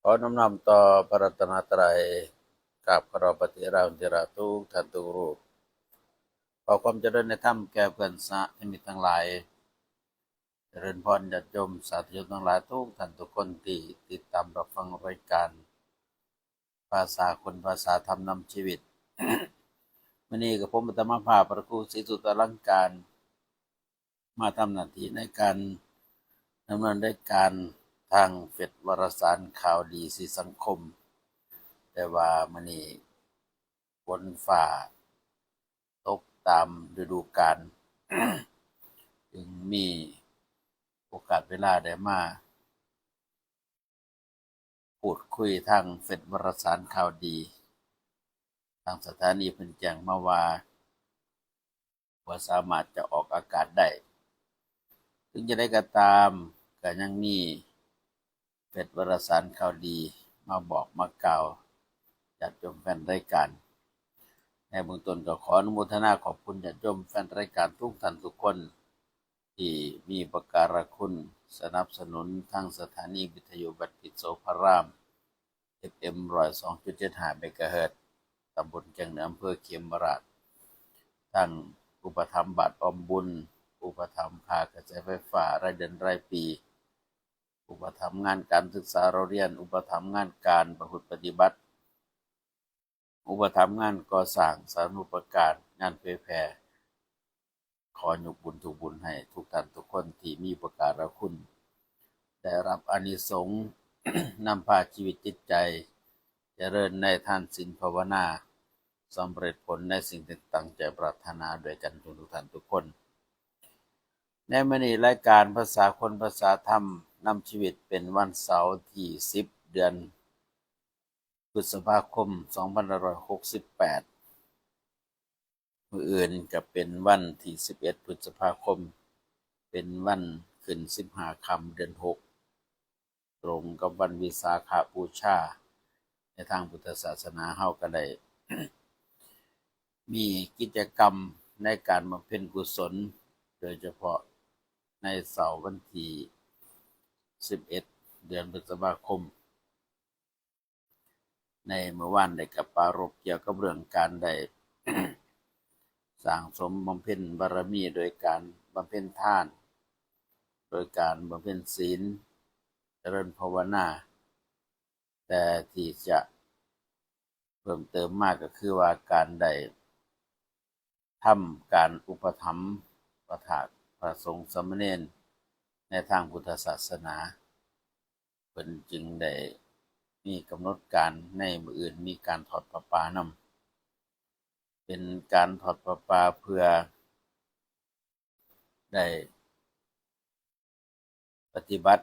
ຂໍນ້ອມນ້ອມຕໍ່ພະລັດຕະນະໄຕ, ກາບເຄົາລົບພະເຖລານຸເຖລະທຸກທ່ານທຸກຮູບ. ຂໍຄວາມຈະເລີນໃນທຳແກ່ເພື່ອນສາທະມິກທັງຫຼາຍ, ຈະເລີນພອນຍາດໂຍມສາທຸຊົນທັງຫຼາຍທຸກທ່ານທຸກຄົນທີ່ຕິດຕາມຮັບຟັງລາຍການ ພາສາຄົນ ພາສາທຳນຳຊີວິດ. ມື້ນີ້ກັບຜົມອາດຕະມາພາບ ພະຄູ ສີສຸດອະລັງການ ມາທຳໜ້າທີ່ໃນການດຳເນີນລາຍການທາງເຟດວາລະສານຂ່າວດີສື່ສັງຄົມ, ແຕ່ວ່າມື້ນີ້ຝົນຟ້າຕົກຕາມລະດູການ ຈຶ່ງມີໂອກາດເວລາໄດ້ມາ ພູດຄຸຍທາງເຟດວາລະສານຂ່າວດີ. ທາງສະຖານີເພິ່ນແຈ້ງມາວ່າ ບໍ່ສາມາດຈະອອກອາກາດໄດ້. ເຖິງຢ່າງໃດກໍຕາມ, ກໍຍັງມີເຟດວາລະສານຂ່າວດີມາບອກມາກ່າວຍາດໂຍມແຟນລາຍການ. ໃນເບື້ອງຕົ້ນກໍຂໍອະນຸໂມທະນາຂອບຄຸນຍາດໂຍມແຟນລາຍການທຸກທ່ານທຸກຄົນ ທີ່ມີອຸປະກາລະຄຸນສະໜັບສະໜູນທາງສະຖານີວິທະຍຸບາດພິດໂສພາລາມ ເອັຟເອັມ ຮ້ອຍສອງຈຸດເຈັດຫ້າ ເມກາເຮີດ ຕຳບົນແກ້ງເໜືອ ອຳເພີເຂມມະລາດ, ທັງອຸປະຖຳບາດອອມບຸນ, ອຸປະຖຳຄ່າກະແສໄຟຟ້າລາຍເດືອນລາຍປີ, ອຸປະຖຳງານການສຶກສາເລົ່າຮຽນ, ອຸປະຖຳງານການປະພຶດປະຕິບັດ, ອຸປະຖຳງານກໍ່ສ້າງສາທາລະນູປະການ, ງານເຜີຍແຜ່. ຂໍຍົກບຸນທຸກບຸນໃຫ້ທຸກທ່ານທຸກຄົນທີ່ມີອຸປະກາລະຄຸນ ໄດ້ຮັບອານິສົງ ນຳພາຊີວິດຈິດໃຈຈະເລີນໃນທານສິນພາວະນາ, ສຳເລັດຜົນໃນສິ່ງທີ່ຕັ້ງໃຈປາດຖະໜາດ້ວຍກັນທຸກໆທ່ານທຸກຄົນ. ໃນມື້ນີ້ລາຍການພາສາຄົນພາສາທຳນຳຊີວິດເປັນວັນເສົາທີສິບ ເດືອນ ພຶດສະພາຄົມ ສອງພັນຫ້າຮ້ອຍຫົກສິບແປດ, ມື້ອື່ນກໍເປັນວັນທີສິບເອັດ ພຶດສະພາຄົມ ເປັນວັນຂຶ້ນສິບຫ້າຄ່ຳເດືອນຫົກ ຕົງກັບວັນວິສາຂະບູຊາ. ໃນທາງພຸດທະສາສະໜາເຮົາກໍໄດ້ມີກິດຈະກຳໃນການບຳເພັນກຸສົນ, ໂດຍສະເພາະໃນເສົາວັນທີສິບເອັດ ເດືອນພຶດສະພາຄົມ ໃນມື້ວານໄດ້ກະປາລົບກ່ຽວກັບເລື່ອງການໄດ້ສ້າງສົມບຳເພັນບາລະມີ ໂດຍການບຳເພັນທານ, ໂດຍການບຳເພັນສິນ, ຈະເລີນພາວະນາ. ແຕ່ທີ່ຈະເພີ່ມເຕີມມາກໍຄືວ່າການໄດ້ ທຳການອຸປະຖຳປະຖາກພະສົງສາມະເນນໃນທາງພຸດທະສາສະໜາ, ເພິ່ນຈຶ່ງໄດ້ມີກຳນົດການໃນມື້ອື່ນມີການທອດຜ້າປ່ານຳ, ເປັນການທອດຜ້າປ່າເພື່ອໄດ້ ປະຕິບັດ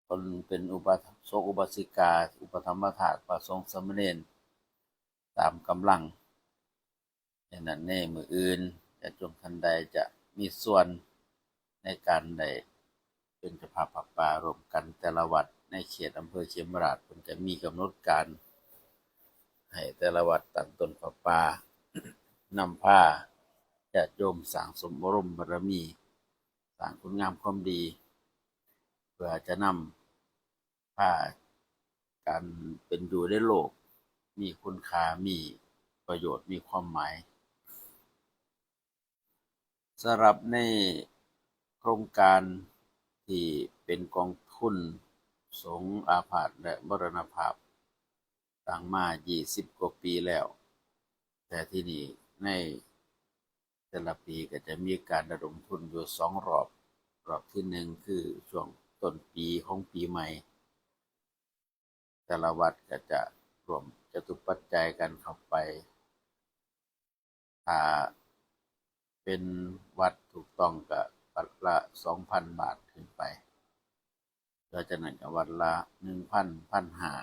ຕົນເປັນອຸບາສົກອຸບາສິກາ ອຸປະຖຳມະຖາກພະສົງສາມະເນນຕາມກຳລັງ. ດັ່ງນັ້ນໃນມື້ອື່ນ ຍາດໂຍມທ່ານໃດຈະມີສ່ວນໃນການໄດ້ເປັນເຈົ້າພາບຜ້າປ່າຮ່ວມກັນແຕ່ລະວັດໃນເຂດອຳເພີເຂມມະລາດ ເພິ່ນຈະມີກຳນົດການໃຫ້ແຕ່ລະວັດຕັ້ງຕົ້ນຜ້າປ່າ ນຳພາຍາດໂຍມສ້າງສົມອາລົມບາລະມີ ສ້າງຄຸນງາມຄວາມດີ ເພື່ອຈະນຳພາການເປັນຢູ່ໃນໂລກມີຄຸນຄ່າ, ມີປະໂຫຍດ, ມີຄວາມໝາຍ. ສຳລັບໃນໂຄງການທີ່ເປັນກອງທຶນສົງອາພາດ ແລະ ມໍລະນະພາບ ຕັ້ງມາຊາວກວ່າປີແລ້ວ, ແຕ່ທີ່ນີ້ໃນແຕ່ລະປີກໍຈະມີການລະດົມທຶນຢູ່ສອງຮອບ, ຮອບທີໜຶ່ງຄືຊ່ວງຕົ້ນປີຂອງປີໃໝ່, ແຕ່ລະວັດກໍຈະລວມຈະຕຸປັດໄຈກັນເຂົ້າໄປ, ຖ້າເປັນວັດຖືກຕ້ອງກໍວັດລະສອງພັນບາດຂຶ້ນໄປ. ຫຼັງຈາກນັ້ນກໍວັດລະໜຶ່ງພັນ, ພັນຫ້າ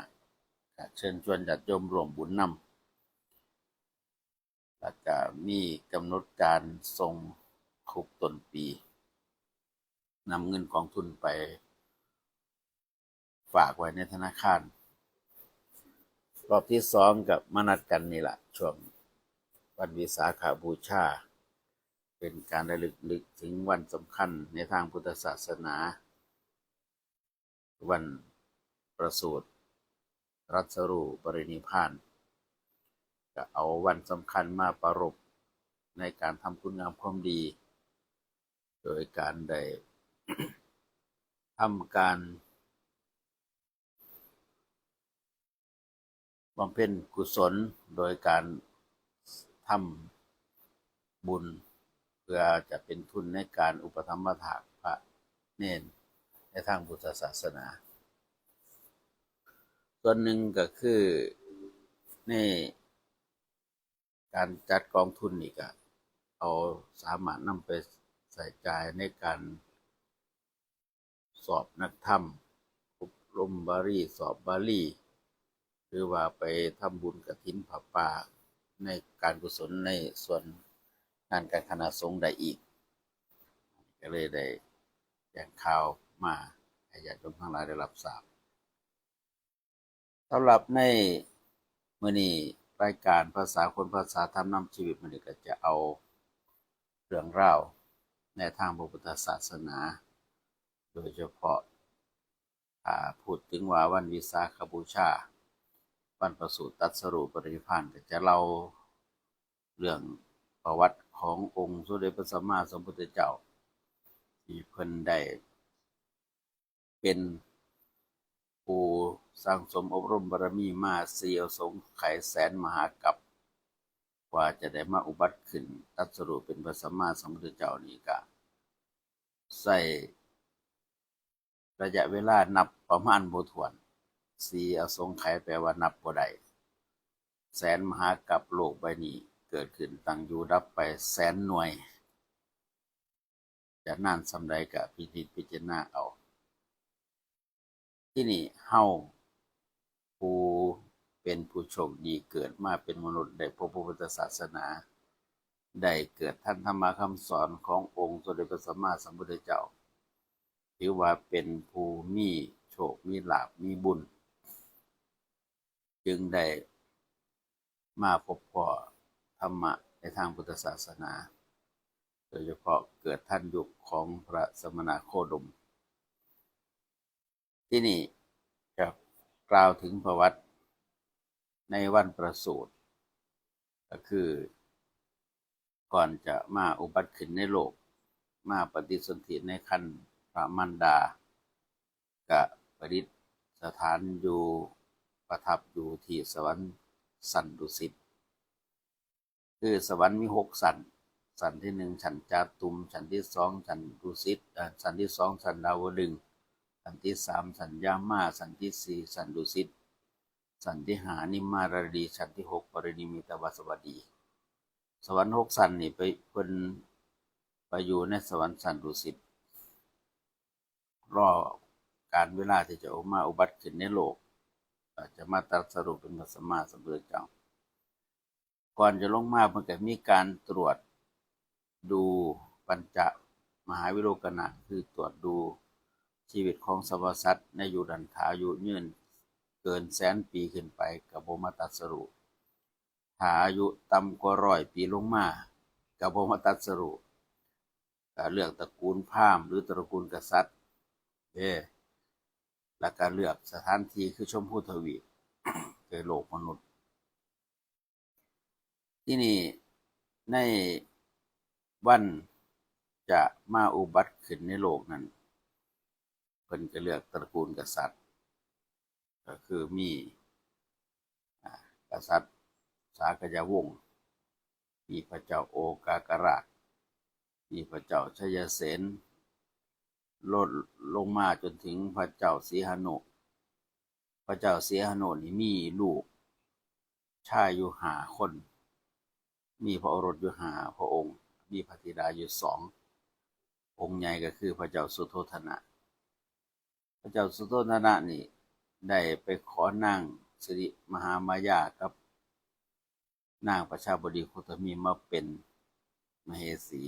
ກໍເຊີນຊວນຍາດໂຍມຮ່ວມບຸນນຳ. ແລ້ວກໍມີກຳນົດການສົ່ງທຸກຕົ້ນປີ, ນຳເງິນກອງທຶນໄປຝາກໄວ້ໃນທະນາຄານ. ຮອບທີສອງກໍມານັດກັນນີ້ລະ ຊ່ວງວັນວິສາຂະບູຊາ, ເປັນການລະລຶກນຶກເຖິງວັນສຳຄັນໃນທາງພຸດທະສາສະໜາ. ວັນປະສູດຕຣັດສະຮູ້ປະລິນິບພານ ກໍເອົາວັນສຳຄັນມາປະລົບໃນການທຳຄຸນງາມຄວາມດີ ໂດຍການໄດ້ທຳການ ບຳເພັນກຸສົນໂດຍການທຳບຸນ ເພື່ອຈະເປັນທຶນໃນການອຸປະຖຳມະຖາກພະເນນໃນທາງພຸດທະສາສະໜາ. ສ່ວນໜຶ່ງກໍຄືໃນການຈັດກອງທຶນນີ້ ກໍເອົາ ສາມາດນຳໄປໃຊ້ຈ່າຍໃນການ ສອບນັກທຳ ອົບຮົມບາລີ ສອບບາລີ ຫຼືວ່າໄປທຳບຸນກະຖິນຜ້າປ່າ ໃນການກຸສົນໃນສ່ວນງານການຄະນະສົງໄດ້ອີກ. ກໍເລີຍໄດ້ແຈ້ງຂ່າວມາໃຫ້ຍາດໂຍມທັງຫຼາຍໄດ້ຮັບຊາບ. ສຳລັບໃນມື້ນີ້ ລາຍການພາສາຄົນພາສາທຳນຳຊີວິດມື້ນີ້ ກໍຈະເອົາເລື່ອງລາວໃນທາງພະພຸດທະສາສະໜາ ໂດຍສະເພາະ ຖ້າພູດເຖິງວ່າວັນວິສາຂະບູຊາ ວັນປະສູດຕັດສະຮູ້ປະລິນິບພານ ກໍຈະເລົ່າເລື່ອງປະຫວັດຂອງອົງສົມເດັດພະສຳມາສຳພຸດທະເຈົ້າ ທີ່ເພິ່ນໄດ້ ເປັນຜູ້ສັ່ງສົມອົບຮົມບາລະມີມາສີ່ອະສົງໄຂແສນມະຫາກັບ ກວ່າຈະໄດ້ມາອຸບັດຂຶ້ນຕັດສະຮູ້ເປັນພະສຳມາສຳພຸດທະເຈົ້ານີ້ ກະໃຊ້ໄລຍະເວລານັບປະມານບໍ່ຖ້ວນ. ສີ່ອະສົງໄຂແປວ່ານັບບໍ່ໄດ້. ແສນມະຫາກັບ ໂລກໃບນີ້ເກີດຂຶ້ນ ຕັ້ງຢູ່ ດັບໄປແສນໜ່ວຍ. ຈະນານສ່ຳໃດກະພິນິດພິຈາລະນາເອົາ. ທີນີ້ເຮົາຜູ້ເປັນຜູ້ໂຊກດີເກີດມາເປັນມະນຸດ ໄດ້ພົບພະພຸດທະສາສະໜາ ໄດ້ເກີດທັນທຳມະຄຳສອນຂອງອົງສົມເດັດພະສຳມາສຳພຸດທະເຈົ້າ ຖືວ່າເປັນຜູ້ມີໂຊກມີລາບມີບຸນ ຈຶ່ງໄດ້ມາພົບພໍ້ທຳມະໃນທາງພຸດທະສາສະໜາ ໂດຍສະເພາະເກີດທັນຍຸກຂອງພະສະມະນະໂຄດົມ. ທີນີ້ຈະກ່າວເຖິງປະຫວັດໃນວັນປະສູດ ກໍຄື ກ່ອນຈະມາອຸບັດຂຶ້ນໃນໂລກ ມາປະຕິສົນທິໃນຄັນພະມານດາ ກະປະດິດສະຖານຢູ່ ປະທັບຢູ່ທີ່ສະຫວັນຊັ້ນດຸສິດ. ຄືສະຫວັນມີຫົກຊັ້ນ, ຊັ້ນທີໜຶ່ງ ຊັ້ນຈາຕຸມ, ຊັ້ນທີສອງ ຊັ້ນດຸສິດ, ເອີ ຊັ້ນທີສອງ ຊັ້ນດາວະດຶງ, ຊັ້ນທີສາມ ຊັ້ນຍາມາ, ຊັ້ນທີສີ່ ຊັ້ນດຸສິດ, ຊັ້ນທີຫ້າ ນິມມາລະດີ, ຊັ້ນທີຫົກ ປະລິນິມິດຕະວາສະວະດີ. ສະຫວັນຫົກຊັ້ນນີ້ໄປ ເພິ່ນໄປຢູ່ໃນສະຫວັນຊັ້ນດຸສິດ ລໍການເວລາທີ່ຈະອອກມາອຸບັດຂຶ້ນໃນໂລກ ແລະ ຈະມາຕັດສະຮູ້ເປັນພະສຳມາສຳພຸດທະເຈົ້າ. ກ່ອນຈະລົງມາ ເພິ່ນກໍມີການຕວດດູປັນຈະມະຫາວິໂລກະນະ ຄືຕວດດູຊີວິດຂອງສັບພະສັດໃນຍຸກນັ້ນ ຖ້າອາຍຸຍືນເກີນແສນປີຂຶ້ນໄປ ກໍບໍ່ມາຕັດສະຮູ້. ຖ້າອາຍຸຕ່ຳກວ່າຮ້ອຍປີລົງມາ ກໍບໍ່ມາຕັດສະຮູ້. ກໍເລືອກຕະກູນພາມ ຫຼື ຕະກູນກະສັດເດ້ ແລ້ວກໍເລືອກສະຖານທີ່ ຄືຊົມພູທະວີບ ແກ່ໂລກມະນຸດ. ທີນີ້ໃນວັນຈະມາອຸບັດຂຶ້ນໃນໂລກນັ້ນ ເພິ່ນກໍເລືອກຕະກູນກະສັດ ກໍຄືມີ ອາ ກະສັດສາກະຍະວົງ, ມີພະເຈົ້າໂອກາກະລາດ, ມີພະເຈົ້າໄຊຍະເສນ, ລົດລົງມາຈົນເຖິງພະເຈົ້າສີຫະນຸ. ພະເຈົ້າສີຫະນຸນີ້ມີລູກຊາຍຢູ່ຫ້າຄົນ, ມີພະໂອລົດຢູ່ຫ້າພະອົງ, ມີພະທິດາຢູ່ສອງ, ອົງໃຫຍ່ກໍຄືພະເຈົ້າສຸໂທທະນະ. ພະເຈົ້າສຸໂທທະນະນີ້ໄດ້ໄປຂໍນາງສິລິມະຫາມາຍາກັບນາງປະຊາບໍດີໂຄຕະມີມາເປັນມະເຫສີ.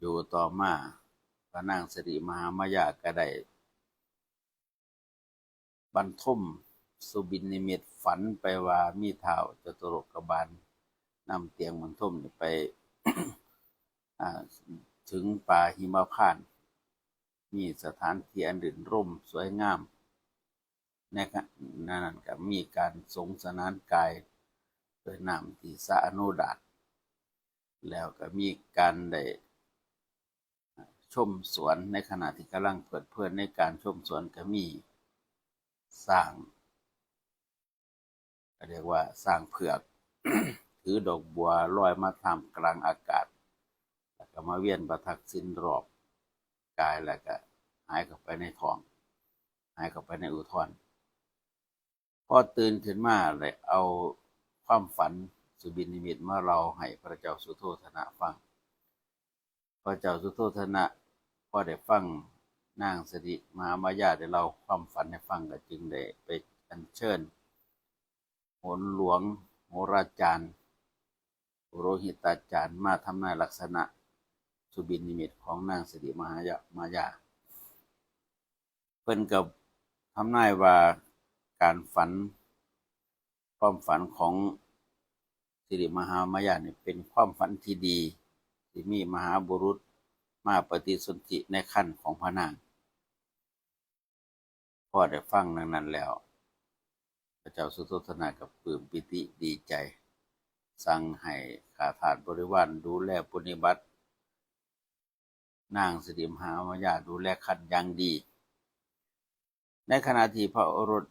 ຢູ່ຕໍ່ມາ ພະນາງສິລິມະຫາມາຍາກໍໄດ້ບັນທົມສຸບິນນິມິດ ຝັນໄປວ່າມີທ້າວຈະຕຸໂລກະບານນຳຕຽງບັນທົມນີ້ໄປ ອາ ເຖິງປ່າຫິມະພານ. ມີສະຖານທີ່ອັນລື່ນລົມສວຍງາມ ໃນຂະ ໃນນັ້ນກໍມີການສົງສະໜານກາຍດ້ວຍນ້ຳທີ່ສະອະໂນດາດ ແລ້ວກໍມີການໄດ້ ຊົມສວນ ໃນຂະນະທີ່ກຳລັງເພີດເພີນໃນການຊົມສວນ ກໍມີຊ້າງ ເຂົາເອີ້ນວ່າຊ້າງເຜືອກ ຖືດອກບົວລອຍມາທ່າມກາງອາກາດ ແລ້ວກໍມາວຽນປະທັກສິນລອບກາຍ ແລ້ວກໍຫາຍເຂົ້າໄປໃນທ້ອງ ຫາຍເຂົ້າໄປໃນອຸທອນ. ພໍຕື່ນຂຶ້ນມາໄດ້ເອົາຄວາມຝັນສຸບິນນິມິດມາເລົ່າໃຫ້ພະເຈົ້າສຸໂທທະນະຟັງ. ພະເຈົ້າສຸໂທທະນະພໍໄດ້ຟັງນາງສິລິມະຫາມາຍາໄດ້ເລົ່າຄວາມຝັນໃຫ້ຟັງ ກໍຈຶ່ງໄດ້ໄປອັນເຊີນໂຫນຫຼວງໂຫລາຈານ ໂຣຫິຕາຈານ ມາທຳນາຍລັກສະນະສຸບິນນິມິດຂອງນາງສິລິມະຫາມາຍາ. ເພິ່ນກໍທຳນາຍວ່າການຝັນ ຄວາມຝັນຂອງສິລິມະຫາມາຍານີ້ເປັນຄວາມຝັນທີ່ດີ ທີ່ມີມະຫາບຸລຸດມາປະຕິສົນທິໃນຄັນຂອງພະນາງ. ພໍໄດ້ຟັງດັ່ງນັ້ນແລ້ວ ພະເຈົ້າສຸໂທທະນະກໍປຶ້ມປີຕິດີໃຈ ສັ່ງໃຫ້ຂ້າທາດບໍລິວານດູແລປະຕິບັດ ນາງສິລິມະຫາມາຍາດູແລຄັນຢ່າງດີ. ໃນຂະນະທີ່ພະໂອລົດ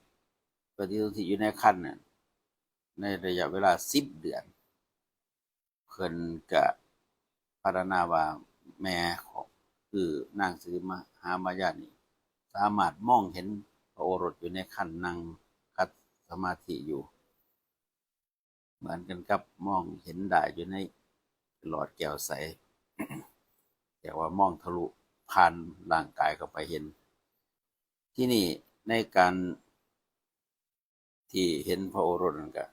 ປະຕິສົນທິຢູ່ໃນຄັນນັ້ນ ໃນໄລຍະເວລາສິບເດືອນ ເພິ່ນກະພັດທະນາວ່າແມ່ຂອງ ຄືນາງສິລິມະຫາມາຍານີ້ ສາມາດມອງເຫັນພະໂອລົດຢູ່ໃນຄັນນັ່ງຂັດສະມາທິຢູ່ ເໝືອນກັນກັບມອງເຫັນໄດ້ຢູ່ໃນຫຼອດແກ້ວໃສ ແຕ່ວ່າມອງທະລຸຜ່ານຮ່າງກາຍເຂົ້າໄປເຫັນ. ທີ່ນີ້ໃນການທີ່ເຫັນພະໂອລົດນັ້ນກະ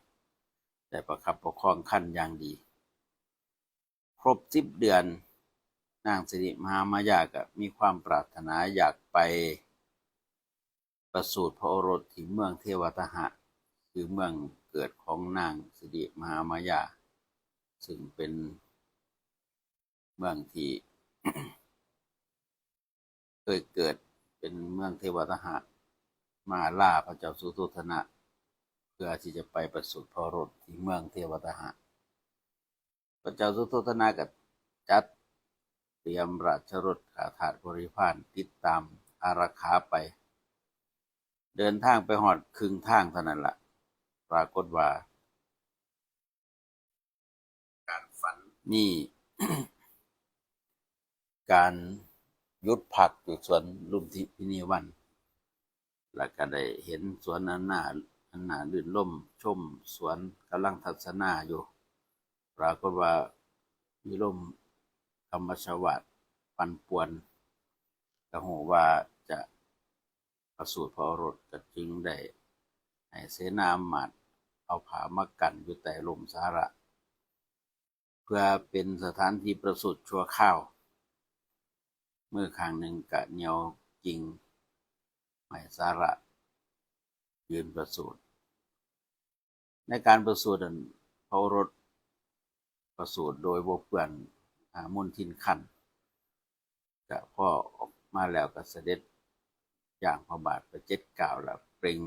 ໄດ້ປະຄັບປະຄອງຄັນຢ່າງດີ. ຄົບສິບເດືອນ ນາງສິລິມະຫາມາຍາກະມີຄວາມປາດຖະໜາຢາກໄປ ປະສູດພະໂອລົດທີ່ເມືອງເທວະຕະຫະ ຄືເມືອງເກີດຂອງນາງສິລິມະຫາມາຍາ ຊຶ່ງເປັນເມືອງທີ່ເຄີຍເກີດ ເປັນເມືອງເທວະຕະຫະ ມາລາພະເຈົ້າສຸໂທທະນະ ເພື່ອທີ່ຈະໄປປະສູດພະໂອລົດທີ່ເມືອງເທວະຕະຫະ. ພະເຈົ້າສຸໂທທະນະກໍຈັດຕຽມລາຊະລົດ ຂ້າທາດບໍລິພານຕິດຕາມອາລັກຂາໄປ. ເດີນທາງໄປຮອດເຄິ່ງທາງເທົ່ານັ້ນລະ ປາກົດວ່າ ການຝັນມີການຢຸດພັກຢູ່ສວນລຸມພິນີວັນ ແລ້ວກໍໄດ້ເຫັນສວນອັນໜ້າ ອັນໜ້າລື່ນລົມ ຊົມສວນກຳລັງທັດສະນາຢູ່. ປາກົດວ່າມີລົມທຳມະຊະວາດປັ່ນປ່ວນ ກໍຮູ້ວ່າຈະປະສູດພະໂອລົດ ກໍຈຶ່ງໄດ້ໃຫ້ເສນາອຳມາດເອົາຜ້າມາກັ້ນຢູ່ໃຕ້ລົມສາລະ ເພື່ອເປັນສະຖານທີ່ປະສູດຊົ່ວຄາວ. ມືຂ້າງໜຶ່ງກະໜຽວກິ່ງໄມ້ສາລະຢືນປະສູດ. ໃນການປະສູດນັ້ນ ພະໂອລົດປະສູດໂດຍບໍ່ເປື້ອນ ອາ ມົນທິນຄັນ. ກະພໍອອກມາແລ້ວກະສະເດັດຍ່າງພະບາດໄປເຈັດກ້າວ ແລ້ວເປັ່ງ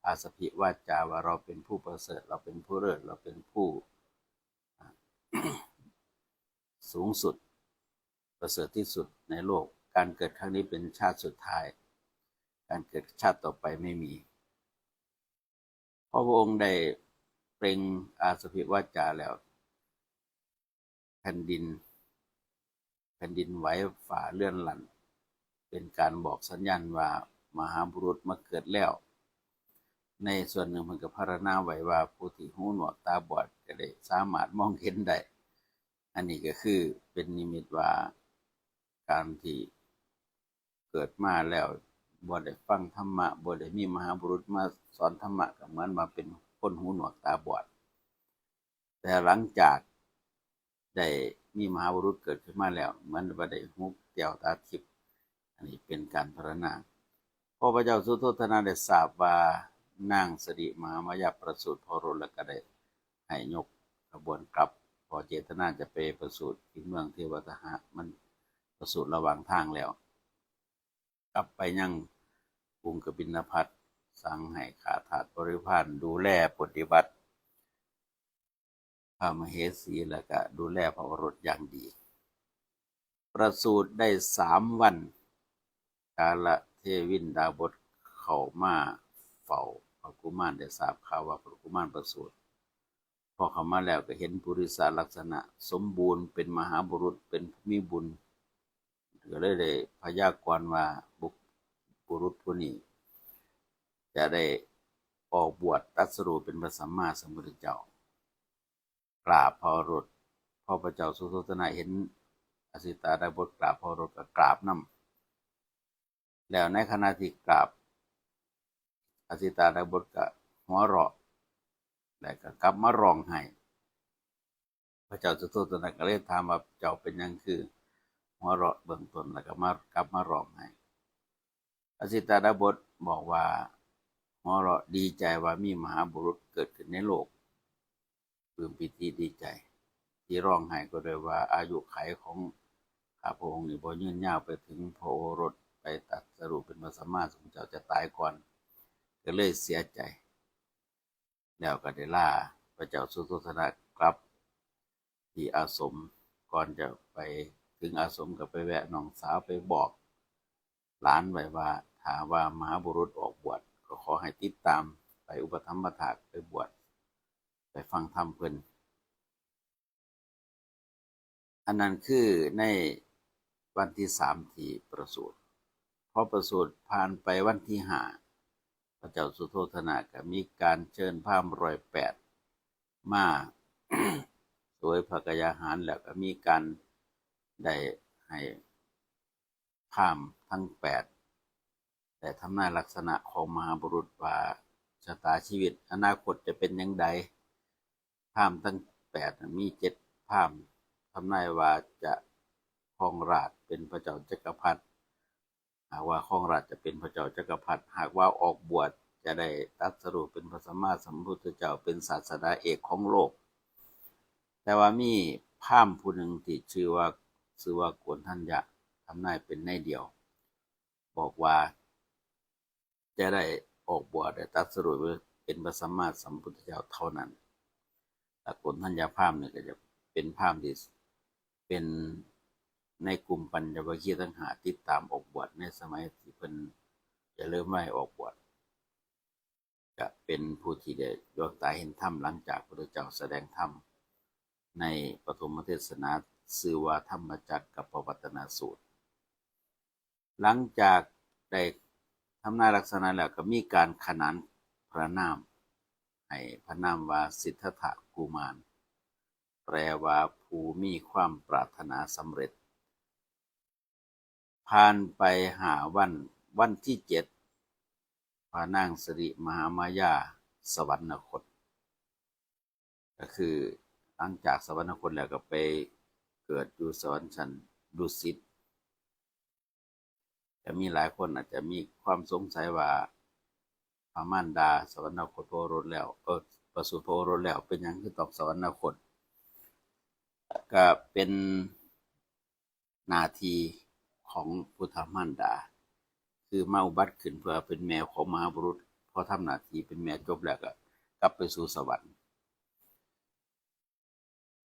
ອາສະພິວາຈາວ່າ ເຮົາເປັນຜູ້ປະເສີດ, ເຮົາເປັນຜູ້ເລີດ, ເຮົາເປັນຜູ້ ອາ ສູງສຸດ, ປະເສີດທີ່ສຸດໃນໂລກ. ການເກີດຄັ້ງນີ້ເປັນຊາດສຸດທ້າຍ, ການເກີດຊາດຕໍ່ໄປໄມ່ມີ. ພໍພະອົງໄດ້ເປັ່ງອາສະພິວາຈາແລ້ວ ແຜ່ນດິນ ແຜ່ນດິນໄຫວ, ຟ້າເລືອນລັ່ນ ເປັນການບອກສັນຍານວ່າມະຫາບຸລຸດມາເກີດແລ້ວ. ໃນສ່ວນໜຶ່ງເພິ່ນກໍພັດທະນາໄວ້ວ່າ ຜູ້ທີ່ຫູໜວກຕາບອດກໍໄດ້ສາມາດມອງເຫັນໄດ້. ອັນນີ້ກໍຄືເປັນນິມິດວ່າ ການທີ່ເກີດມາແລ້ວບໍ່ໄດ້ຟັງທຳມະ, ບໍ່ໄດ້ມີມະຫາບຸລຸດມາສອນທຳມະ, ກໍເໝືອນວ່າເປັນຄົນຫູໜວກຕາບອດ. ແຕ່ຫຼັງຈາກໄດ້ມີມະຫາບຸລຸດເກີດຂຶ້ນມາແລ້ວ ເໝືອນວ່າໄດ້ຫູແກ້ວຕາທິບ. ອັນນີ້ເປັນການພັດທະນາ. ພໍພະເຈົ້າສຸໂທທະນະໄດ້ຊາບວ່ານາງສິລິມະຫາມາຍາປະສູດພະໂອລົດ ແລ້ວກໍໄດ້ໃຫ້ຍົກຂະບວນກັບ, ເພາະເຈດຕະນາຈະໄປປະສູດທີ່ເມືອງເທວະຕະຫະ, ມັນປະສູດລະຫວ່າງທາງແລ້ວ. ກັບໄປຍັງກຸງກະບິນນະພັດ, ສັ່ງໃຫ້ຂ້າທາດບໍລິວານດູແລປະຕິບັດພະມະເຫສີ ແລະກະດູແລພະໂອລົດຢ່າງດີ. ປະສູດໄດ້ສາມວັນ, ກາລະເທວິນດາບົດເຂົ້າມາເຝົ້າພະກຸມານ ໄດ້ຊາບຂ່າວວ່າພະກຸມານປະສູດ. ພໍເຂົ້າມາແລ້ວກໍເຫັນປຸລິສະລັກສະນະສົມບູນ ເປັນມະຫາບຸລຸດ ເປັນຜູ້ມີບຸນ, ກໍເລີຍໄດ້ພະຍາກອນວ່າ ບຸ ບຸລຸດຜູ້ນີ້ຈະໄດ້ອອກບວດຕັດສະຮູ້ເປັນພະສຳມາສຳພຸດທະເຈົ້າ. ກາບພະໂອລົດ, ພໍພະເຈົ້າສຸໂທທະນະເຫັນອະສິຕາດາບົດກາບພະໂອລົດ ກໍກາບນຳ. ແລ້ວໃນຂະນະທີ່ກາບ, ອະສິຕາດາບົດກໍຫົວເລາະ ແລ້ວກໍກັບມາຮ້ອງໄຫ້. ພະເຈົ້າສຸໂທທະນະກໍເລີຍຖາມວ່າ ເຈົ້າເປັນຫຍັງຄືຫົວເລາະເບື້ອງຕົ້ນ ແລ້ວກໍມາ ກັບມາຮ້ອງໄຫ້? ອະສິຕາດາບົດບອກວ່າ ຫົວເລາະດີໃຈວ່າມີມະຫາບຸລຸດເກີດຂຶ້ນໃນໂລກ. ປຶ້ມປີຕິດີໃຈ. ທີ່ຮ້ອງໄຫ້ກໍດ້ວຍວ່າອາຍຸໄຂຂອງຂ້າພະອົງນີ້ບໍ່ຍືນຍາວໄປເຖິງພະໂອລົດໄປຕັດສະຮູ້ເປັນພະສຳມາສຳພຸດທະເຈົ້າ ຈະຕາຍກ່ອນ, ກໍເລີຍເສຍໃຈ. ແລ້ວກໍໄດ້ລາພະເຈົ້າສຸໂທທະນະກັບທີ່ອາສົມ. ກ່ອນຈະໄປເຖິງອາສົມ ກໍໄປແວະນ້ອງສາວ ໄປບອກຫຼານໄວ້ວ່າ ຖ້າວ່າມະຫາບຸລຸດອອກບວດ ກໍຂໍໃຫ້ຕິດຕາມໄປອຸປະຖຳມະຖາກ ໄປບວດ ໄປຟັງທຳເພິ່ນ. ອັນນັ້ນຄືໃນວັນທີສາມທີ່ປະສູດ. ພໍປະສູດຜ່ານໄປວັນທີຫ້າ ພະເຈົ້າສຸໂທທະນະກໍມີການເຊີນພາມຮ້ອຍແປດມາສວຍພະກະຍາຫານ ແລ້ວກໍມີການໄດ້ໃຫ້ ພາມທັງແປດ ແລະ ທຳນາຍລັກສະນະຂອງມະຫາບຸລຸດວ່າ ຊະຕາຊີວິດອະນາຄົດຈະເປັນຢ່າງໃດ. ພາມທັງແປດນັ້ນມີເຈັດພາມທຳນາຍວ່າຈະຄອງລາດເປັນພະເຈົ້າຈັກກະພັດ. ຫາກວ່າຄອງລາດຈະເປັນພະເຈົ້າຈັກກະພັດ, ຫາກວ່າອອກບວດຈະໄດ້ຕັດສະຮູ້ເປັນພະສຳມາສຳພຸດທະເຈົ້າ ເປັນສາສະດາເອກຂອງໂລກ. ແຕ່ວ່າມີພາມຜູ້ໜຶ່ງທີ່ຊື່ວ່າ ຊື່ວ່າໂກນທັນຍະ ທຳນາຍເປັນໃນດຽວ ບອກວ່າຈະໄດ້ອອກບວດ ໄດ້ຕັດສະຮູ້ເປັນພະສຳມາສຳພຸດທະເຈົ້າເທົ່ານັ້ນ. ແລະ ໂກນທັນຍະພາມນີ້ກໍຈະເປັນພາມທີ່ເປັນໃນກຸ່ມປັນຍະວະຄີທັງຫ້າ ຕິດຕາມອອກບວດໃນສະໄໝທີ່ເພິ່ນຈະເລີ່ມໄວອອກບວດ. ກະເປັນຜູ້ທີ່ໄດ້ດວງຕາເຫັນທຳ ຫຼັງຈາກພະພຸດທະເຈົ້າສະແດງທຳໃນປະຖົມມະເທດສະໜາ ຊື່ວ່າທຳມະຈັກກັບປະວັດຕະນະສູດ. ຫຼັງຈາກໄດ້ທຳນາຍລັກສະນະແລ້ວ ກໍມີການຂະໜານພະນາມ ໃຫ້ພະນາມວ່າສິດທັດຖະກຸມານ ແປວ່າຜູ້ມີຄວາມປາດຖະໜາສຳເລັດ. ຜ່ານໄປຫ້າວັນ, ວັນທີເຈັດ ພະນາງສິລິມະຫາມາຍາສະຫວັນນະຄົດ, ກໍຄືຫຼັງຈາກສະຫວັນນະຄົດແລ້ວກໍໄປເກີດຢູ່ສະຫວັນຊັ້ນດຸສິດ. ກໍມີຫຼາຍຄົນອາດຈະມີຄວາມສົງໄສວ່າ ພະມານດາສະຫວັນນະຄົດພະໂອລົດແລ້ວ, ເອີ ປະສູດພະໂອລົດແລ້ວ ເປັນຫຍັງຄືຕ້ອງສະຫວັນນະຄົດ? ກໍເປັນໜ້າທີ່ຂອງພຸດທະມານດາ ຄືມາອຸບັດຂຶ້ນເພື່ອເປັນແມ່ຂອງມະຫາບຸລຸດ, ພໍທຳໜ້າທີ່ເປັນແມ່ຈົບແລ້ວກໍກັບໄປສູ່ສະຫວັນ.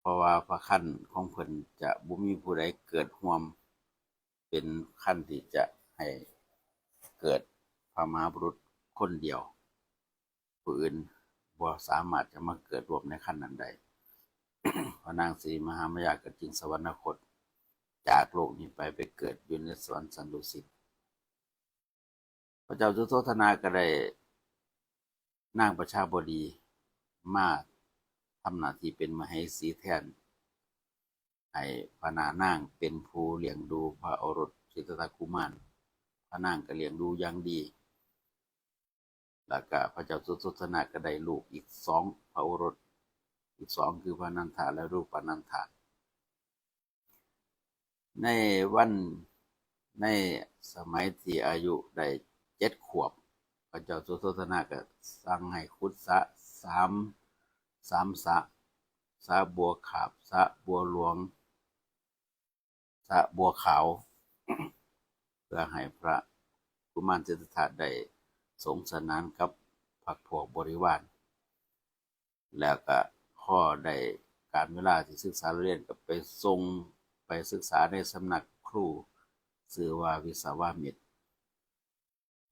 ເພາະວ່າພະຄັນຂອງເພິ່ນຈະບໍ່ມີຜູ້ໃດເກີດຮ່ວມ ເປັນຄັນທີ່ຈະໃຫ້ເກີດພະມະຫາບຸລຸດຄົນດຽວ, ຜູ້ອື່ນບໍ່ສາມາດຈະມາເກີດຮ່ວມໃນຄັນນັ້ນໄດ້. ພະນາງສີມະຫາມາຍາກໍຈຶ່ງສະຫວັນນະຄົດຈາກໂລກນີ້ໄປ, ໄປເກີດຢູ່ໃນສະຫວັນຊັ້ນດຸສິດ. ພະເຈົ້າສຸໂທທະນະກໍໄດ້ນາງປະຊາບໍດີມາທຳໜ້າທີ່ເປັນມະເຫສີແທນ, ໃຫ້ພະນານາງເປັນຜູ້ລ້ຽງດູພະໂອລົດສິດທັດຖະກຸມານ. ພະນາງກໍລ້ຽງດູຢ່າງດີ, ແລ້ວກໍພະເຈົ້າສຸໂທທະນະກໍໄດ້ລູກອີກສອງ ພະໂອລົດອີກສອງ ຄືພະນັນທະ ແລະ ຮູປະນັນທະ. ໃນວັນ, ໃນສະໄໝທີ່ອາຍຸໄດ້ເຈັດຂວບ, ພະເຈົ້າສຸໂທທະນະກໍສັ່ງໃຫ້ຂຸດສະສາມ, ສາມສະ, ສະບົວຂາບ, ສະບົວຫຼວງ, ສະບົວຂາວ, ເພື່ອໃຫ້ພະ ກຸມານສິດທັດຖະໄດ້ສົງສະໜານກັບພັກພວກບໍລິວານ ແລ້ວກະພໍໄດ້ການເວລາທີ່ສຶກສາລະລຽນ ກໍໄປສົ່ງໄປສຶກສາໃນສຳນັກຄູຊື່ວ່າວິສະວາມິດ.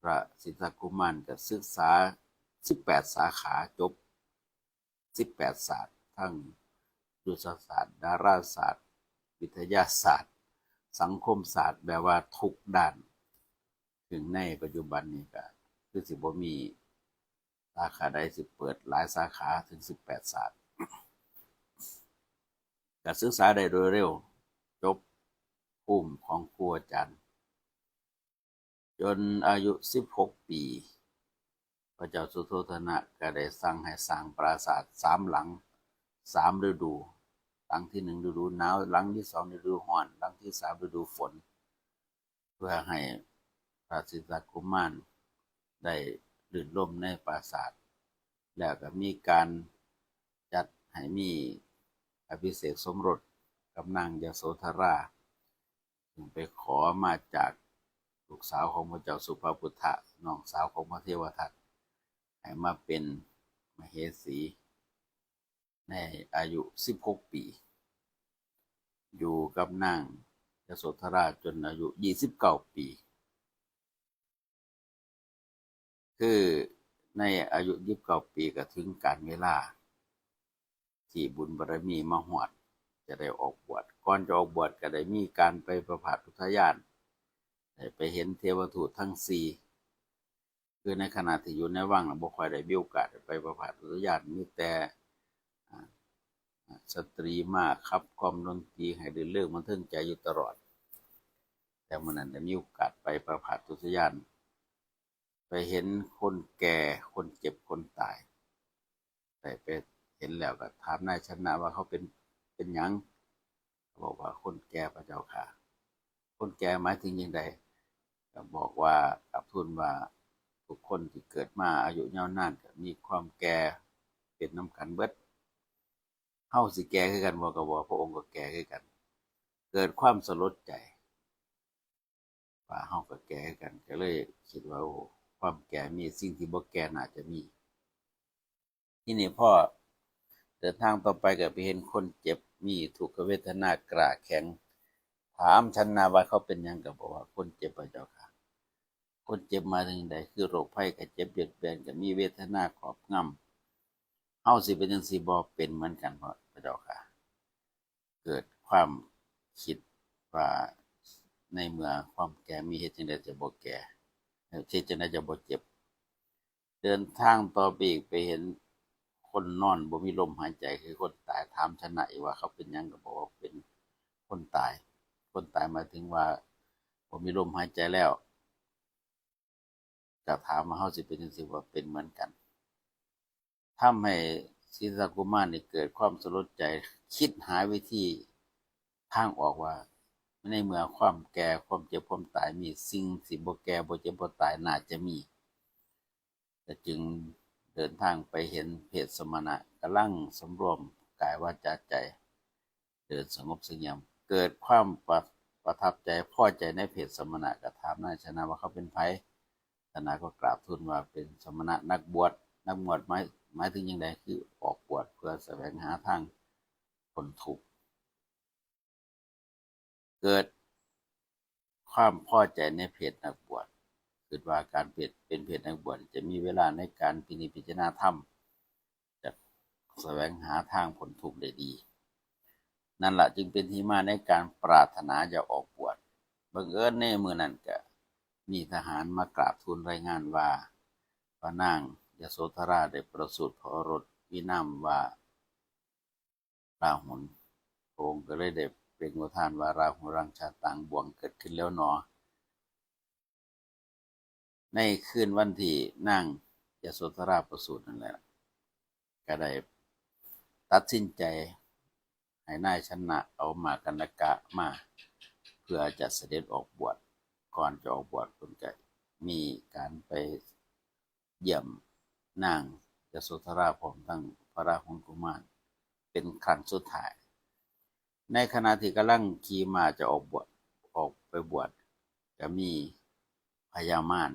ພະສິດທະກຸມານກໍສຶກສາສິບແປດສາຂາ ຈົບສິບແປດສາດ ທັງຍຸດທະສາດ, ດາລາສາດ, ວິທະຍາສາດ, ສັງຄົມສາດ ແບບວ່າທຸກດ້ານ. ເຖິງໃນປັດຈຸບັນນີ້ກໍຄືຊິບໍ່ມີສາຂາໃດ ຊິເປີດຫຼາຍສາຂາເຖິງສິບແປດສາດ. ກໍສຶກສາໄດ້ໂດຍເລັວ, ຈົບພູມຂອງຄູອາຈານ. ຈົນອາຍຸສິບຫົກປີ ພະເຈົ້າສຸໂທທະນະກໍໄດ້ສັ່ງໃຫ້ສ້າງປາສາດສາມຫຼັງ ສາມລະດູ, ຫຼັງທີໜຶ່ງລະດູໜາວ, ຫຼັງທີສອງລະດູຮ້ອນ, ຫຼັງທີສາມລະດູຝົນ, ເພື່ອໃຫ້ພະສິດທະກຸມານໄດ້ລື່ນລົມໃນປາສາດ. ແລ້ວກໍມີການຈັດໃຫ້ມີອະພິເສກສົມລົດກັບນາງຍະໂສທະລາ ຊຶ່ງໄປຂໍມາຈາກລູກສາວຂອງພະເຈົ້າສຸພະພຸດທະ ນ້ອງສາວຂອງພະເທວະທັດ ໃຫ້ມາເປັນມະເຫສີໃນອາຍຸສິບຫົກປີ ຢູ່ກັບນາງຍະໂສທະລາຈົນອາຍຸຊາວເກົ້າປີ. ຄືໃນອາຍຸຊາວເກົ້າປີ ກໍເຖິງການເວລາທີ່ບຸນບາລະມີມາຮອດ ຈະໄດ້ອອກບວດ. ກ່ອນຈະອອກບວດກໍໄດ້ມີການໄປພະພັດອຸທະຍານ, ໄດ້ໄປເຫັນເທວະທູດທັງສີ່. ຄືໃນຂະນະທີ່ຢູ່ໃນວັງ ບໍ່ຄ່ອຍໄດ້ມີໂອກາດໄປພະພັດອຸທະຍານ, ມີແຕ່ ອາ ສະຕຣີມາຂັບກ່ອມດົນຕີໃຫ້ລື່ນເລີງບັນເທີງໃຈຢູ່ຕະຫຼອດ. ແຕ່ມື້ນັ້ນໄດ້ມີໂອກາດໄປພະພັດອຸທະຍານ, ໄປເຫັນຄົນແກ່, ຄົນເຈັບ, ຄົນຕາຍ. ໄດ້ໄປເຫັນແລ້ວກໍຖາມນາຍຊະນະວ່າເຂົາເປັນ ເປັນຫຍັງ? ເຂົາບອກວ່າ ຄົນແກ່ພະເຈົ້າຂ້າ. ຄົນແກ່ໝາຍເຖິງຈັ່ງໃດ? ກໍບອກວ່າ ກາບທູນວ່າ ທຸກຄົນທີ່ເກີດມາອາຍຸຍາວນານກໍມີຄວາມແກ່ເປັນນຳກັນເບິດ. ເຮົາຊິແກ່ຄືກັນບໍ່? ກໍບອກວ່າ ພະອົງກໍແກ່ຄືກັນ. ເກີດຄວາມສະຫຼົດໃຈວ່າເຮົາກໍແກ່ຄືກັນ, ກໍເລີຍຄິດວ່າ ໂອ້ ຄວາມແກ່ມີ, ສິ່ງທີ່ບໍ່ແກ່ໜ້າຈະມີ. ທີນີ້ພໍເດີນທາງຕໍ່ໄປກໍໄປເຫັນຄົນເຈັບມີທຸກຂະເວທະນາກລ້າແຂງ. ຖາມຊະນະວ່າເຂົາເປັນຫຍັງ, ກໍບອກວ່າຄົນເຈັບພະເຈົ້າຂ້າ. ຄົນເຈັບໝາຍເຖິງໃດ? ຄືໂລກໄພໄຂ້ເຈັບບຽດບຽນ ກໍມີເວທະນາຄອບງຳ. ເຮົາຊິເປັນຈັ່ງຊີ້ບໍ່? ເປັນເໝືອນກັນ ພະ ພະເຈົ້າຂ້າ. ເກີດຄວາມຄິດວ່າ ໃນເມື່ອຄວາມແກ່ມີ ເຮັດຈັ່ງໃດຈະບໍ່ແກ່? ເຮັດຈັ່ງໃດຈະບໍ່ເຈັບ? ເດີນທາງຕໍ່ໄປອີກ ໄປເຫັນຄົນນອນບໍ່ມີລົມຫາຍໃຈ ຄືຄົນຕາຍ. ຖາມຊະນະອີກວ່າເຂົາເປັນຫຍັງ, ກໍບອກວ່າເປັນຄົນຕາຍ. ຄົນຕາຍໝາຍເຖິງວ່າບໍ່ມີລົມຫາຍໃຈແລ້ວ. ກໍຖາມວ່າເຮົາຊິເປັນຈັ່ງຊີ້ບໍ່? ເປັນເໝືອນກັນ. ທຳໃຫ້ສິດທະກຸມານນີ້ເກີດຄວາມສະຫຼົດໃຈ, ຄິດຫາວິທີທາງອອກວ່າ ໃນເມື່ອຄວາມແກ່, ຄວາມເຈັບ, ຄວາມຕາຍມີ, ສິ່ງທີ່ບໍ່ແກ່, ບໍ່ເຈັບ, ບໍ່ຕາຍ ໜ້າຈະມີ. ກໍຈຶ່ງເດີນທາງໄປເຫັນເພດສະມະນະກຳລັງສຳລວມກາຍ ວາຈາ ໃຈ, ເດີນສະຫງົບສະຫງຽມ, ເກີດຄວາມປະ ປະທັບໃຈ ພໍໃຈໃນເພດສະມະນະ, ກໍຖາມນາຍຊະນະວ່າເຂົາເປັນໃຜ. ຊະນະກໍກາບທູນວ່າເປັນສະມະນະນັກບວດ. ນັກບວດໝາຍ ໝາຍເຖິງຫຍັງໃດ? ຄືອອກບວດເພື່ອສະແຫວງຫາທາງພົ້ນທຸກ. ເກີດຄວາມພໍໃຈໃນເພດນັກບວດ, ຄິດວ່າການເປັນ ເປັນເພດນັກບວດຈະມີເວລາໃນການພິນິດພິຈາລະນາທຳ, ຈະສະແຫວງຫາທາງພົ້ນທຸກໄດ້ດີ. ນັ້ນລະຈຶ່ງເປັນທີ່ມາໃນການປາດຖະໜາຢາກອອກບວດ. ບັງເອີນໃນມື້ນັ້ນກະມີທະຫານມາກາບທູນລາຍງານວ່າ ພະນາງຍະໂສທະລາໄດ້ປະສູດພະໂອລົດ ມີນາມວ່າ ລາຫຸນ. ພະອົງກໍເລີຍໄດ້ເປັ່ງອຸທານວ່າ ລາຫຸລັງຊາຕັງ, ບ່ວງເກີດຂຶ້ນແລ້ວໜໍ. ໃນຄືນວັນທີ່ນາງຍະໂສທະລາປະສູດນັ້ນແຫຼະ ກໍໄດ້ຕັດສິນໃຈໃຫ້ນາຍຊະນະເອົາມ້າກັນນະກະມາ ເພື່ອຈະສະເດັດອອກບວດ. ກ່ອນຈະອອກບວດ ເພິ່ນກໍມີການໄປ ຢ້ຽມນາງຍະໂສທະລາ ພ້ອມທັງພະລາຫຸນກຸມານເປັນຄັ້ງສຸດທ້າຍ. ໃນຂະນະທີ່ກຳລັງຂີ່ມ້າຈະອອກບວດ ອອກໄປບວດ, ກໍມີພ ຍາມານ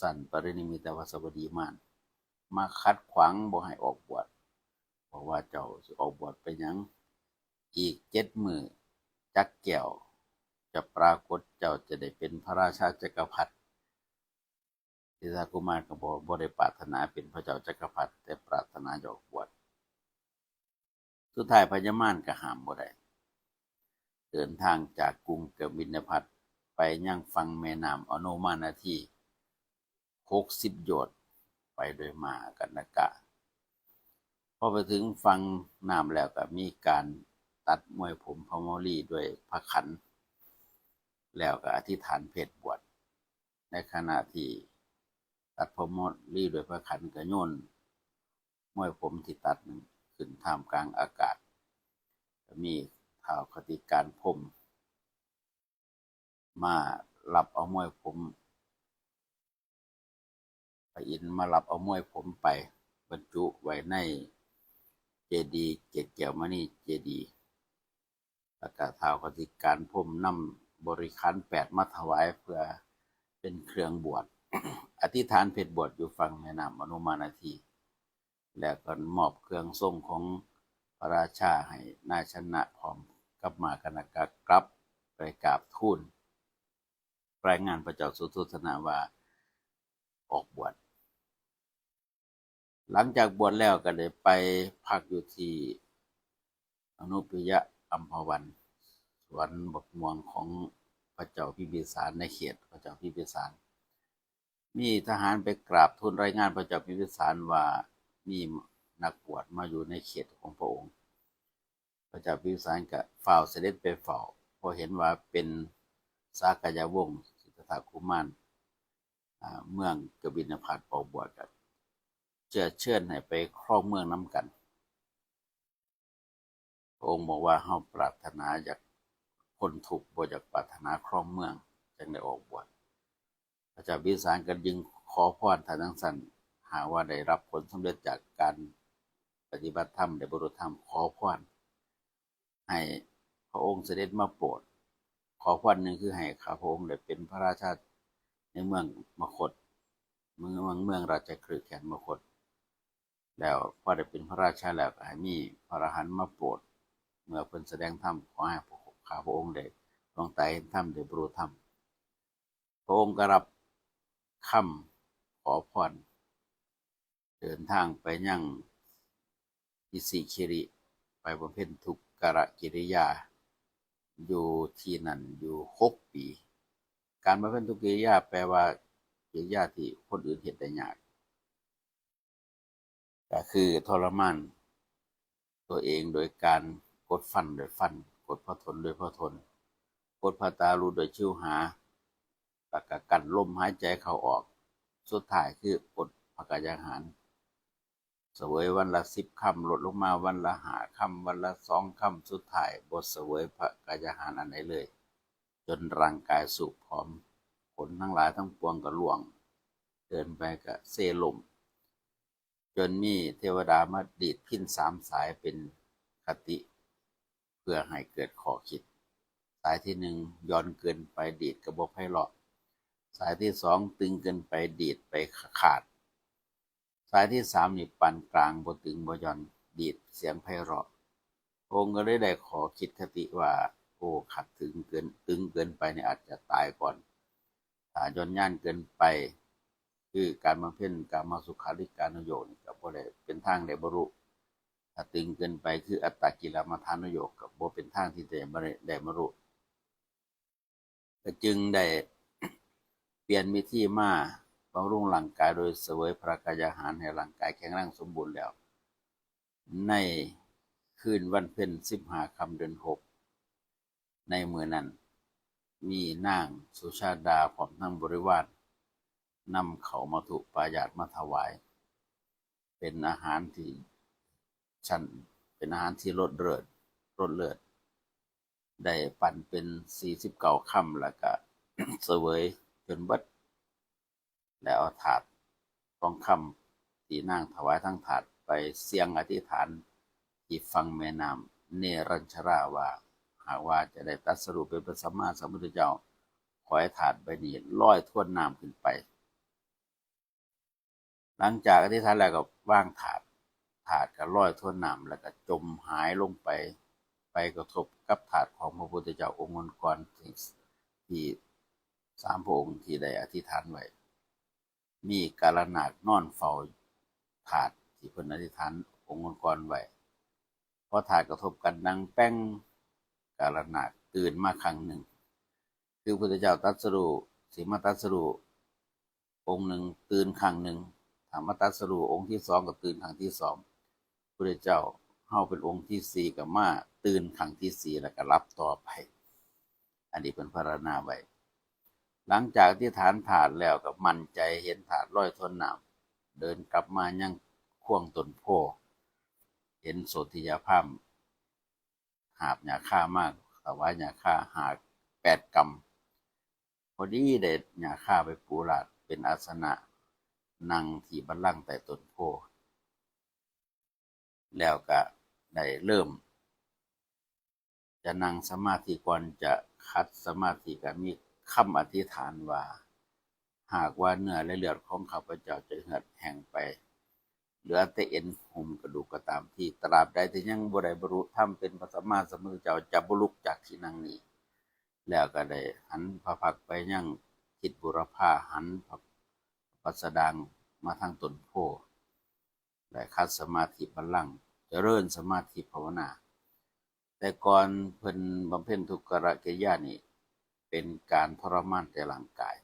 ຊັ້ນປະລິນິມິດຕະວາສະວະດີມານ ມາຂັດຂວາງບໍ່ໃຫ້ອອກບວດ ເພາະວ່າເຈົ້າຊິອອກບວດໄປຫຍັງ? ອີກເຈັດມື້ຈັກແກ້ວຈະປາກົດ ເຈົ້າຈະໄດ້ເປັນພະລາຊາຈັກກະພັດ. ສິດທະທາກຸມານກໍບໍ່ ບໍ່ໄດ້ປາດຖະໜາເປັນພະເຈົ້າຈັກກະພັດ ແຕ່ປາດຖະໜາຈະອອກບວດ. ສຸດທ້າຍພະຍາມານກໍຫ້າມບໍ່ໄດ້ ເດີນທາງຈາກກຸງກະບິນນະພັດໄປຍັງຝັ່ງແມ່ນ້ຳອະໂນມານາທີ ຫົກສິບໂຍດ ໄປໂດຍມ້າກັນນະກະ. ພໍໄປເຖິງຝັ່ງນ້ຳແລ້ວກໍມີການຕັດມວຍຜົມພະມາວລີດ້ວຍພະຂັນ ແລ້ວກໍອະທິຖານເພດບວດ. ໃນຂະນະທີ່ຕັດພະມາວລີດ້ວຍພະຂັນ ກໍໂຍນມວຍຜົມທີ່ຕັດນັ້ນຂຶ້ນທ່າມກາງອາກາດ ກໍມີທ້າວຄະຕິການພົມມາລັບເອົາມວຍຜົມ ພະອິນມາລັບເອົາມວຍຜົມໄປບັນຈຸໄວ້ໃນເຈດີ ເກດແກ້ວມະນີເຈດີ. ແລ້ວກະທ້າວຄະຕິການພົມນຳບໍລິຂານແປດມາຖວາຍເພື່ອເປັນເຄື່ອງບວດ ອະທິຖານເພດບວດຢູ່ຝັ່ງແມ່ນ້ຳອະໂນມານາທີ ແລ້ວກໍມອບເຄື່ອງຊົງຂອງພະລາຊາໃຫ້ນາຍຊະນະ ພ້ອມກັບມ້າກັນນະກະ ກັບໄປກາບທູນລາຍງານພະເຈົ້າສຸໂທທະນະວ່າອອກບວດ. ຫຼັງຈາກບວດແລ້ວກໍໄດ້ໄປພັກຢູ່ທີ່ອະນຸພິຍະອຳພະວັນ ສວນບັກມ່ວງຂອງພະເຈົ້າພິມພິສານ ໃນເຂດພະເຈົ້າພິມພິສານ. ມີທະຫານໄປກາບທູນລາຍງານພະເຈົ້າພິມພິສານວ່າ ມີນັກບວດມາຢູ່ໃນເຂດຂອງພະອົງ. ພະເຈົ້າພິມພິສານກໍຟ້າວສະເດັດໄປເຝົ້າ ເພາະເຫັນວ່າເປັນສາກະຍະວົງ ສິດທະທາກຸມານ ອາ ເມືອງກະບິນນະພັດອອກບວດ ກໍເຊື້ອເຊີນໃຫ້ໄປຄອງເມືອງນຳກັນ. ພະອົງບອກວ່າ ເຮົາປາດຖະໜາຢາກພົ້ນທຸກ ບໍ່ຢາກປາດຖະໜາຄອງເມືອງ ຈຶ່ງໄດ້ອອກບວດ. ພະເຈົ້າພິມພິສານກໍຈຶ່ງຂໍພອນ ຖ້າຈັ່ງຊັ້ນ ຫາກວ່າໄດ້ຮັບຜົນສຳເລັດຈາກການປະຕິບັດທຳ ໄດ້ບັນລຸທຳ ຂໍພອນໃຫ້ພະອົງສະເດັດມາໂປດ. ຂໍພອນໜຶ່ງຄືໃຫ້ຂ້າພະອົງໄດ້ເປັນພະລາຊາໃນເມືອງມະຄົດ ເມືອງ ເມືອງລາຊະຄະຄຣີແຄວ້ນມະຄົດ. ແລ້ວພໍໄດ້ເປັນພະລາຊາແລ້ວ ກໍໃຫ້ມີພະອະລະຫັນມາໂປດ. ເມື່ອເພິ່ນສະແດງທຳ ຂໍໃຫ້ຂ້າພະອົງໄດ້ດວງຕາເຫັນທຳ ໄດ້ບັນລຸທຳ. ພະອົງກໍຮັບຄຳຂໍພອນ ເດີນທາງໄປຍັງອິສິຄີຣິ ໄປບຳເພັນທຸກກະລະກິລິຍາ ຢູ່ທີ່ນັ້ນຢູ່ຫົກປີ. ການບຳເພັນທຸກກິລິຍາ ແປວ່າກິລິຍາທີ່ຄົນອື່ນເຮັດໄດ້ຍາກ. ກໍຄືທໍລະມານຕົວເອງໂດຍການກົດຟັນດ້ວຍຟັນ, ກົດພະທົນດ້ວຍພະທົນ, ກົດພະຕາລຸດ້ວຍຊິວຫາ, ແລ້ວກໍກັ້ນລົມຫາຍໃຈເຂົ້າອອກ. ສຸດທ້າຍຄືອົດພະກາຍະຫານ, ສະເຫວີຍວັນລະສິບຄຳ, ລົດລົງມາວັນລະຫ້າຄຳ, ວັນລະສອງຄຳ, ສຸດທ້າຍບໍ່ສະເຫວີຍພະກາຍະຫານອັນໃດເລີຍ. ຈົນຮ່າງກາຍຊຸບຜອມ, ຂົນທັງຫຼາຍທັງປວງກໍລ່ວງ, ເດີນໄປກໍເຊລົ້ມ, ຈົນມີເທວະດາມາດີດພິນສາມສາຍເປັນຄະຕິ ເພື່ອໃຫ້ເກີດຂໍ້ຄິດ. ສາຍທີໜຶ່ງ ຢ່ອນເກີນໄປ ດີດກໍບໍ່ໄພເລາະ, ສາຍທີສອງ ຕຶງເກີນໄປ ດີດໄປຂາດ, ສາຍທີສາມນີ້ປານກາງ ບໍ່ຕຶງບໍ່ຢ່ອນ ດີດສຽງໄພເລາະ. ພະອົງກໍເລີຍໄດ້ຂໍ້ຄິດຄະຕິວ່າ ໂອ້ ຄັນຕຶງເກີນ ຕຶງເກີນໄປນີ້ອາດຈະຕາຍກ່ອນ. ຖ້າຢ່ອນຍານເກີນໄປ ຄືການບຳເພັນກາມະສຸຂາລິການຸໂຍກນີ້ ກໍບໍ່ໄດ້ເປັນທາງໄດ້ບັນລຸ. ຖ້າຕຶງເກີນໄປ ຄືອັດຕະກິລະມະຖານຸໂຍກ ກໍບໍ່ເປັນທາງທີ່ຈະໄດ້ບັນລຸ. ກໍຈຶ່ງໄດ້ປ່ຽນວິທີມາບຳລຸງຮ່າງກາຍໂດຍສະເຫວີຍພະກາຍະຫານໃຫ້ຮ່າງກາຍແຂງແຮງສົມບູນແລ້ວ. ໃນຄືນວັນເພັນສິບຫ້າຄ່ຳເດືອນຫົກ ໃນມື້ນັ້ນ ມີນາງສຸຊາດາ ພ້ອມທັງບໍລິວານ ນຳເຂົ້າມັດຖຸປາຍາດມາຖວາຍ. ເປັນອາຫານທີ່ຊັ້ນ ເປັນອາຫານທີ່ລົດເລີດ ລົດເລີດ. ໄດ້ປັ້ນເປັນສີ່ສິບເກົ້າຄຳ ແລ້ວກະສະເຫວີຍຈົນເບິດ ແລ້ວເອົາຖາດທອງຄຳທີ່ນາງຖວາຍທັງຖາດໄປສ່ຽງອະທິຖານທີ່ຝັ່ງແມ່ນ້ຳເນລັນຊະລາວ່າ ຫາກວ່າຈະໄດ້ຕັດສະຮູ້ເປັນພະສຳມາສຳພຸດທະເຈົ້າ, ປ່ອຍທາດໃບນີ້ລອຍທວນນ້ຳຂຶ້ນໄປ. ຫຼັງຈາກອະທິຖານແລ້ວກໍວາງທາດ, ທາດກໍລອຍທວນນ້ຳ ແລ້ວກໍຈົມຫາຍລົງໄປ, ໄປກະທົບກັບທາດຂອງພະພຸດທະເຈົ້າອົງກ່ອນໆ ທີ່ ທີ່ສາມພະອົງທີ່ໄດ້ອະທິຖານໄວ້. ມີກາລະນາກນອນເຝົ້າທາດທີ່ເພິ່ນອະທິຖານອົງກ່ອນໆໄວ້. ພໍທາດກະທົບກັນດັງແປ້ງ, ກາລະນາກຕື່ນມາຄັ້ງໜຶ່ງ. ຄືພຸດທະເຈົ້າຕັດສະຮູ້ ຊິມາຕັດສະຮູ້ອົງໜຶ່ງ, ຕື່ນຄັ້ງໜຶ່ງ. ຖ້າມາຕັດສະຮູ້ອົງທີສອງ ກໍຕື່ນຄັ້ງທີສອງ. ພຸດທະເຈົ້າເຮົາເປັນອົງທີສີ່ ກໍມາຕື່ນຄັ້ງທີສີ່ ແລ້ວກໍຫຼັບຕໍ່ໄປ. ອັນນີ້ເພິ່ນພາລະນາໄວ້. ຫຼັງຈາກອະທິຖານທາດແລ້ວ ກໍໝັ້ນໃຈເຫັນທາດລອຍທວນນ້ຳ, ເດີນກັບມາຍັງຄວງຕົ້ນໂພ, ເຫັນໂສທິຍາພາມຫາບຫຍ້າຄາມາຖວາຍຫຍ້າຄາຫ້າ ແປດກຳ, ພໍດີໄດ້ຫຍ້າຄາໄປປູລາດເປັນອາສະນະ, ນັ່ງທີ່ບັນລັງໃຕ້ຕົ້ນໂພ. ແລ້ວກະໄດ້ເລີ່ມຈະນັ່ງສະມາທິ. ກ່ອນຈະຂັດສະມາທິ ກະມີຄຳອະທິຖານວ່າ, ຫາກວ່າເນື້ອ ແລະ ເລືອດຂອງຂ້າພະເຈົ້າຈະເຫືອດແຫ້ງໄປ, ເຫຼືອແຕ່ເອັນຫຸ້ມກະດູກກໍຕາມທີ, ຕະລາບໃດທີ່ຍັງບໍ່ໄດ້ບັນລຸທຳເປັນພະສຳມາສຳພຸດທະເຈົ້າ ຈະບໍ່ລຸກຈາກທີ່ນັ່ງນີ້. ແລ້ວກໍໄດ້ຫັນພະພັກໄປຍັງທິດບູລະພາ, ຫັນພະປັດສະດາງມາທາງຕົ້ນໂພ. ໄດ້ຂັດສະມາທິບັນລັງ, ຈະເລີນສະມາທິພາວະນາ. ແຕ່ກ່ອນເພິ່ນບຳເພັນທຸກຂະກິລິຍານີ້ ເປັນການທໍລະມານແຕ່ຮ່າງກາຍ,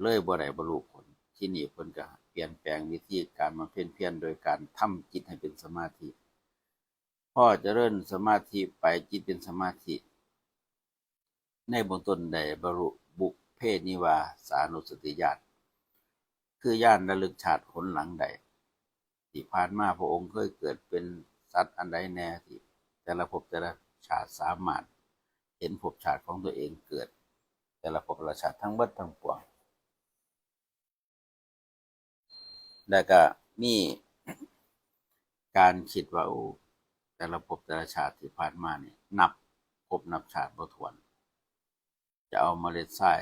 ເລີຍບໍ່ໄດ້ບັນລຸຜົນ. ທີນີ້ເພິ່ນກໍປ່ຽນແປງວິທີການບຳເພັນພຽນໂດຍການທຳຈິດໃຫ້ເປັນສະມາທິ. ພໍຈະເລີນສະມາທິໄປ, ຈິດເປັນສະມາທິ, ໃນເບື້ອງຕົ້ນໄດ້ບັນລຸບຸບເພນິວາສານຸສະຕິຍານ, ຄືຍານລະລຶກຊາດຫົນຫຼັງໄດ້. ທີ່ຜ່ານມາພະອົງເຄີຍເກີດເປັນສັດອັນໃດແດ່, ທີ່ແຕ່ລະພົບແຕ່ລະຊາດສາມາດເຫັນພົບຊາດຂອງຕົວເອງເກີດ, ແຕ່ລະພົບແຕ່ລະຊາດທັງເບິດທັງປວງ. ແລ້ວກະມີການຄິດວ່າ, ໂອ້, ແຕ່ລະພົບແຕ່ລະຊາດທີ່ຜ່ານມານີ້ ນັບພົບນັບຊາດບໍ່ຖ້ວນ. ຈະເອົາເມລັດຊາຍ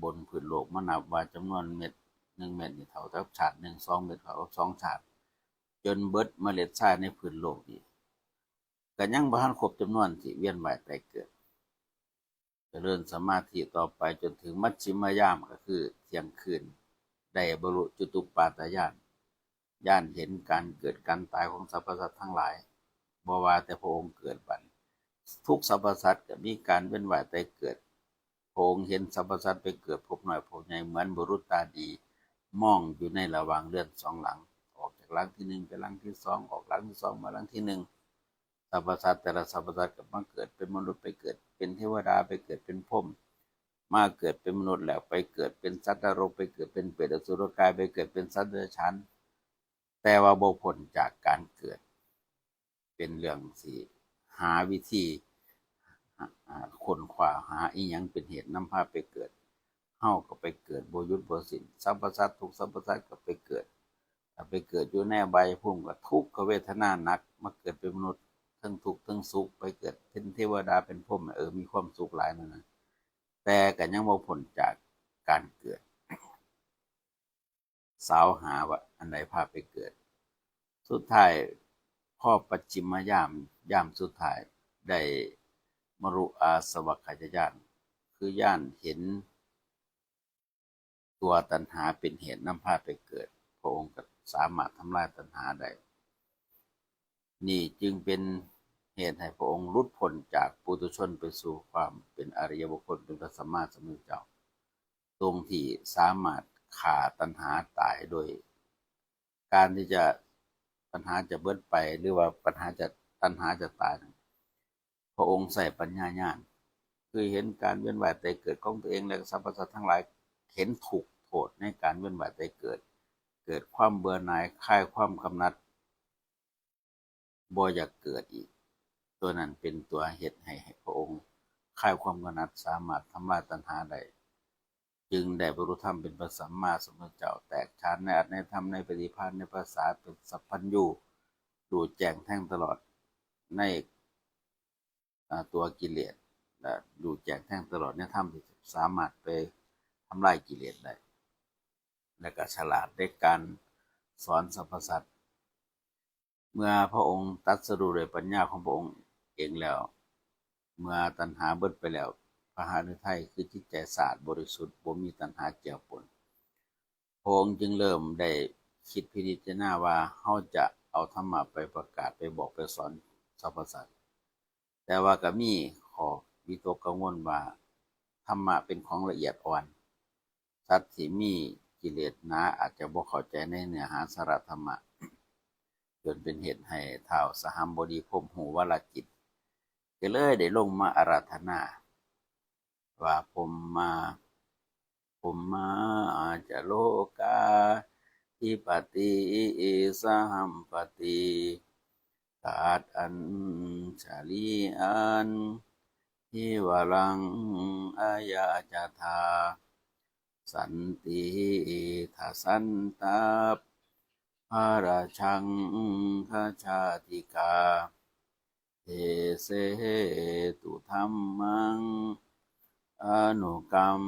ບົນພື້ນໂລກມານັບວ່າຈຳນວນເມັດໜຶ່ງເມັດນີ້ເທົ່າກັບຊາດໜຶ່ງ, ສອງເມັດເທົ່າກັບສອງຊາດ, ຈົນເບິດເມລັດຊາຍໃນພື້ນໂລກນີ້ ກໍຍັງບໍ່ທັນຄົບຈຳນວນທີ່ວຽນວ່າຍຕາຍເກີດ. ຈະເລີນສະມາທິຕໍ່ໄປຈົນເຖິງມັດຊິມະຍາມ, ກໍຄືທ່ຽງຄືນ, ໄດ້ບັນລຸຈຸຕຸປາດຕະຍານ, ຍານເຫັນການເກີດການຕາຍຂອງສັບພະສັດທັງຫຼາຍ, ບໍ່ວ່າແຕ່ພະອົງເກີດບັດ, ທຸກສັບພະສັດກໍມີການວຽນວ່າຍຕາຍເກີດ. ພະອົງເຫັນສັບພະສັດໄປເກີດພົບນ້ອຍພົບໃຫຍ່ ເໝືອນບຸລຸດຕາດີມອງຢູ່ໃນລະຫວ່າງເຮືອນສອງຫຼັງ, ອອກຈາກຫຼັງທີໜຶ່ງໄປຫຼັງທີສອງ, ອອກຫຼັງທີສອງມາຫຼັງທີໜຶ່ງ. ສັບພະສັດແຕ່ລະສັບພະສັດກໍມາເກີດເປັນມະນຸດ, ໄປເກີດເປັນເທວະດາ, ໄປເກີດເປັນພົມ, ມາເກີດເປັນມະນຸດແລ້ວໄປເກີດເປັນສັດນະລົກ, ໄປເກີດເປັນເປດອະສຸລະກາຍ, ໄປເກີດເປັນສັດເດຍລະສະຖານ, ແຕ່ວ່າບໍ່ພົ້ນຈາກການເກີດ. ເປັນເລື່ອງທີ່ຫາວິທີ ອາ ຄົ້ນຄວ້າຫາອີ່ຫຍັງເປັນເຫດນຳພາໄປເກີດ. ເຮົາກໍໄປເກີດບໍ່ຢຸດບໍ່ສິ້ນ, ສັບພະສັດ ທຸກສັບພະສັດກໍໄປເກີດ. ຖ້າໄປເກີດຢູ່ໃນອະບາຍພູມກໍທຸກຂະເວທະນາໜັກ, ມາເກີດເປັນມະນຸດ ເທິງທຸກເທິງສຸກ, ໄປເກີດເປັນເທວະດາເປັນພົມ, ເອີ ມີຄວາມສຸກຫຼາຍນັ້ນນະ, ແຕ່ກໍຍັງບໍ່ພົ້ນຈາກການເກີດ. ສາວຫາວ່າອັນໃດພາໄປເກີດ. ສຸດທ້າຍ ພໍປັດຊິມະຍາມ, ຍາມສຸດທ້າຍ ໄດ້ມະລຸອາສະວັກຂະຍະຍານ, ຄືຍານເຫັນຕົວຕັນຫາເປັນເຫດນຳພາໄປເກີດ, ພະອົງກໍສາມາດທຳລາຍຕັນຫາໄດ້. ນີ້ຈຶ່ງເປັນເຫດໃຫ້ພະອົງຫຼຸດພົ້ນຈາກປຸຖຸຊົນໄປສູ່ຄວາມເປັນອະລິຍະບຸກຄົນ, ເປັນພະສຳມາສຳພຸດທະເຈົ້າ. ຕົງທີ່ສາມາດຂ້າຕັນຫາຕາຍໂດຍການທີ່ຈະ ຕັນຫາຈະເບິດໄປ ຫຼືວ່າຕັນຫາຈະ ຕັນຫາຈະຕາຍນັ້ນ, ພະອົງໃຊ້ປັນຍາຍານ ຄືເຫັນການວຽນວ່າຍຕາຍເກີດຂອງຕົວເອງ ແລະ ສຳພະສັດທັງຫຼາຍ, ເຫັນທຸກໂທດໃນການວຽນວ່າຍຕາຍເກີດ, ເກີດຄວາມເບື່ອໜ່າຍ, ຄາຍຄວາມກຳໜັດ. ບໍ່ຢາກເກີດອີກ. ຕົວນັ້ນເປັນຕົວເຮັດໃຫ້ ໃຫ້ພະອົງຄາຍຄວາມກຳໜັດ, ສາມາດທຳລາຍຕັນຫາໄດ້, ຈຶ່ງໄດ້ບັນລຸທຳເປັນພະສຳມາສຳພຸດທະເຈົ້າ, ແຕກສານໃນອັດໃນທຳ, ໃນປະຕິພານ, ໃນພາສາ, ເປັນສັບພັນຍູ, ຮູ້ແຈ້ງແທງຕະຫຼອດໃນ ອາ ຕົວກິເລດ, ແລ ຈະຮູ້ແຈ້ງແທງຕະຫຼອດໃນທຳ ທີ່ສາມາດໄປທຳລາຍກິເລດໄດ້ ແລະກໍສະຫຼາດໃນການສອນສັບພະສັດ. ເມື່ອພະອົງຕັດສະຮູ້ດ້ວຍປັນຍາຂອງພະອົງເອງແລ້ວ, ເມື່ອຕັນຫາເບິດໄປແລ້ວ, ພະຫະฤທັຍຄືຈິດໃຈສະອາດບໍລິສຸດ, ບໍ່ມີຕັນຫາເຈືອປົນ. ພະອົງຈຶ່ງເລີ່ມໄດ້ຄິດພິຈາລະນາວ່າ ເຮົາຈະເອົາທຳມະໄປປະກາດ, ໄປບອກ, ໄປສອນສັບພະສັດ. ແຕ່ວ່າກໍມີຂໍ້ວິຕົກກັງວົນວ່າ ທຳມະເປັນຂອງລະອຽດອ່ອນ, ສັດທີ່ມີກິເລດໜາອາດຈະບໍ່ເຂົ້າໃຈໃນເນື້ອຫາສາລະທຳມະ, ຈົນເປັນເຫດໃຫ້ທ້າວສະຫຳບໍດີພົມຮູ້ວາລະຈິດ, ກໍເລີຍໄດ້ລົງມາອາລາທະນາວ່າ ພົມມາ ພົມມາຈະໂລກາທິປະຕິສະຫຳປະຕິ ຕັດອັນຊະລີອັນທິວະລັງອາຍາຈະທາ ສັນຕິທະສັນຕາພະລະຊັງຄະຊາຕິກາ ເທເສຕຸທຳມັງອະນຸກຳ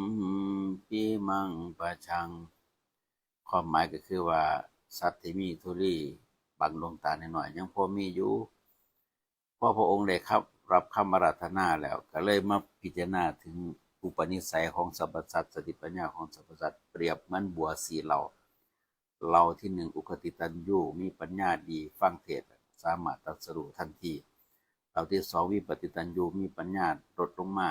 ປິມັງປະຊັງ. ຄວາມໝາຍກໍຄືວ່າ ສັດທີ່ມີທຸລີບັງດວງຕາໜ້ອຍໆ ຍັງພໍມີຢູ່. ພໍພະອົງໄດ້ຮັບຄຳອາລາທະນາແລ້ວ ກໍເລີຍມາພິຈາລະນາເຖິງອຸປະນິໄສຂອງສັບພະສັດ, ສະຕິປັນຍາຂອງສັບພະສັດ ປຽບເໝືອນບົວສີ່ເຫຼົ່າ. ເຫຼົ່າທີໜຶ່ງ ອຸຄະຕິຕັນຍູ ມີປັນຍາດີ, ຟັງເທດສາມາດຕັດສະຮູ້ທັນທີ. ເຫຼົ່າທີສອງ ວິປະຕິຕັນຍູ ມີປັນຍາລົດລົງມາ,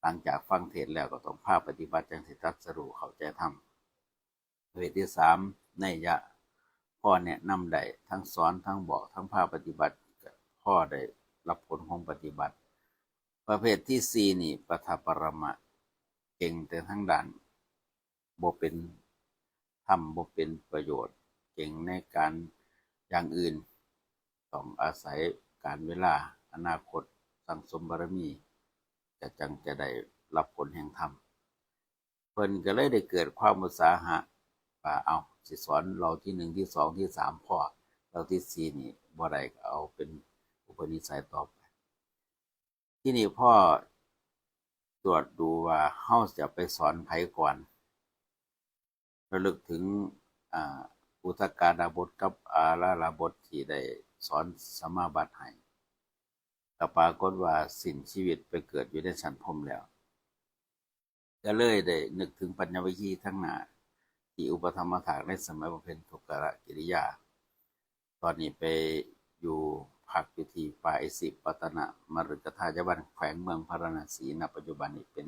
ຫຼັງຈາກຟັງເທດແລ້ວກໍຕ້ອງພາປະຕິບັດ ຈັ່ງຊິຕັດສະຮູ້ເຂົ້າໃຈທຳ. ປະເພດທີສາມ ໄນຍະພໍແນະນຳໄດ້, ທັງສອນ ທັງບອກ ທັງພາປະຕິບັດ ກໍພໍໄດ້ຮັບຜົນຂອງປະຕິບັດ. ປະເພດທີສີ່ນີ້ ປະທະປະລະມະ ເກັ່ງແຕ່ທາງດ້ານບໍ່ເປັນທຳ, ບໍ່ເປັນປະໂຫຍດ, ເກັ່ງໃນການຢ່າງອື່ນ, ຕ້ອງອາໄສການເວລາ, ອະນາຄົດ, ສັ່ງສົມບາລະມີ, ຈະຈັ່ງຈະໄດ້ຮັບຜົນແຫ່ງທຳ. ເພິ່ນກໍເລີຍໄດ້ເກີດຄວາມອຸດສາຫະວ່າ ເອົ້າ, ຊິສອນເຫຼົ່າທີໜຶ່ງ, ທີສອງ, ທີສາມພໍ, ເຫຼົ່າທີສີ່ນີ້ບໍ່ໄດ້, ກໍເອົາເປັນອຸປະນິໄສຕໍ່ໄປ. ທີນີ້ພໍຕວດດູວ່າເຮົາຈະໄປສອນໃຜກ່ອນ, ລະລຶກເຖິງ ອາ ອຸທະການະບົດກັບອາລາລະບົດທີ່ໄດ້ສອນສະມາບັດໃຫ້, ກໍປາກົດວ່າສິ້ນຊີວິດໄປເກີດຢູ່ໃນຊັ້ນພົມແລ້ວ. ກໍເລີຍໄດ້ນຶກເຖິງປັນຍະວະຄີທັງຫ້າ ທີ່ອຸປະຖຳມະຖາກໃນສະໄໝບຳເພັນທຸກກະລະກິລິຍາ. ຕອນນີ້ໄປຢູ່ ພັກຢູ່ທີ່ປ່າອິສິປະຕະນະມະລິກະທາຍະວັນ ແຂວງເມືອງພາລານະສີ, ນະປັດຈຸບັນນີ້ເປັນ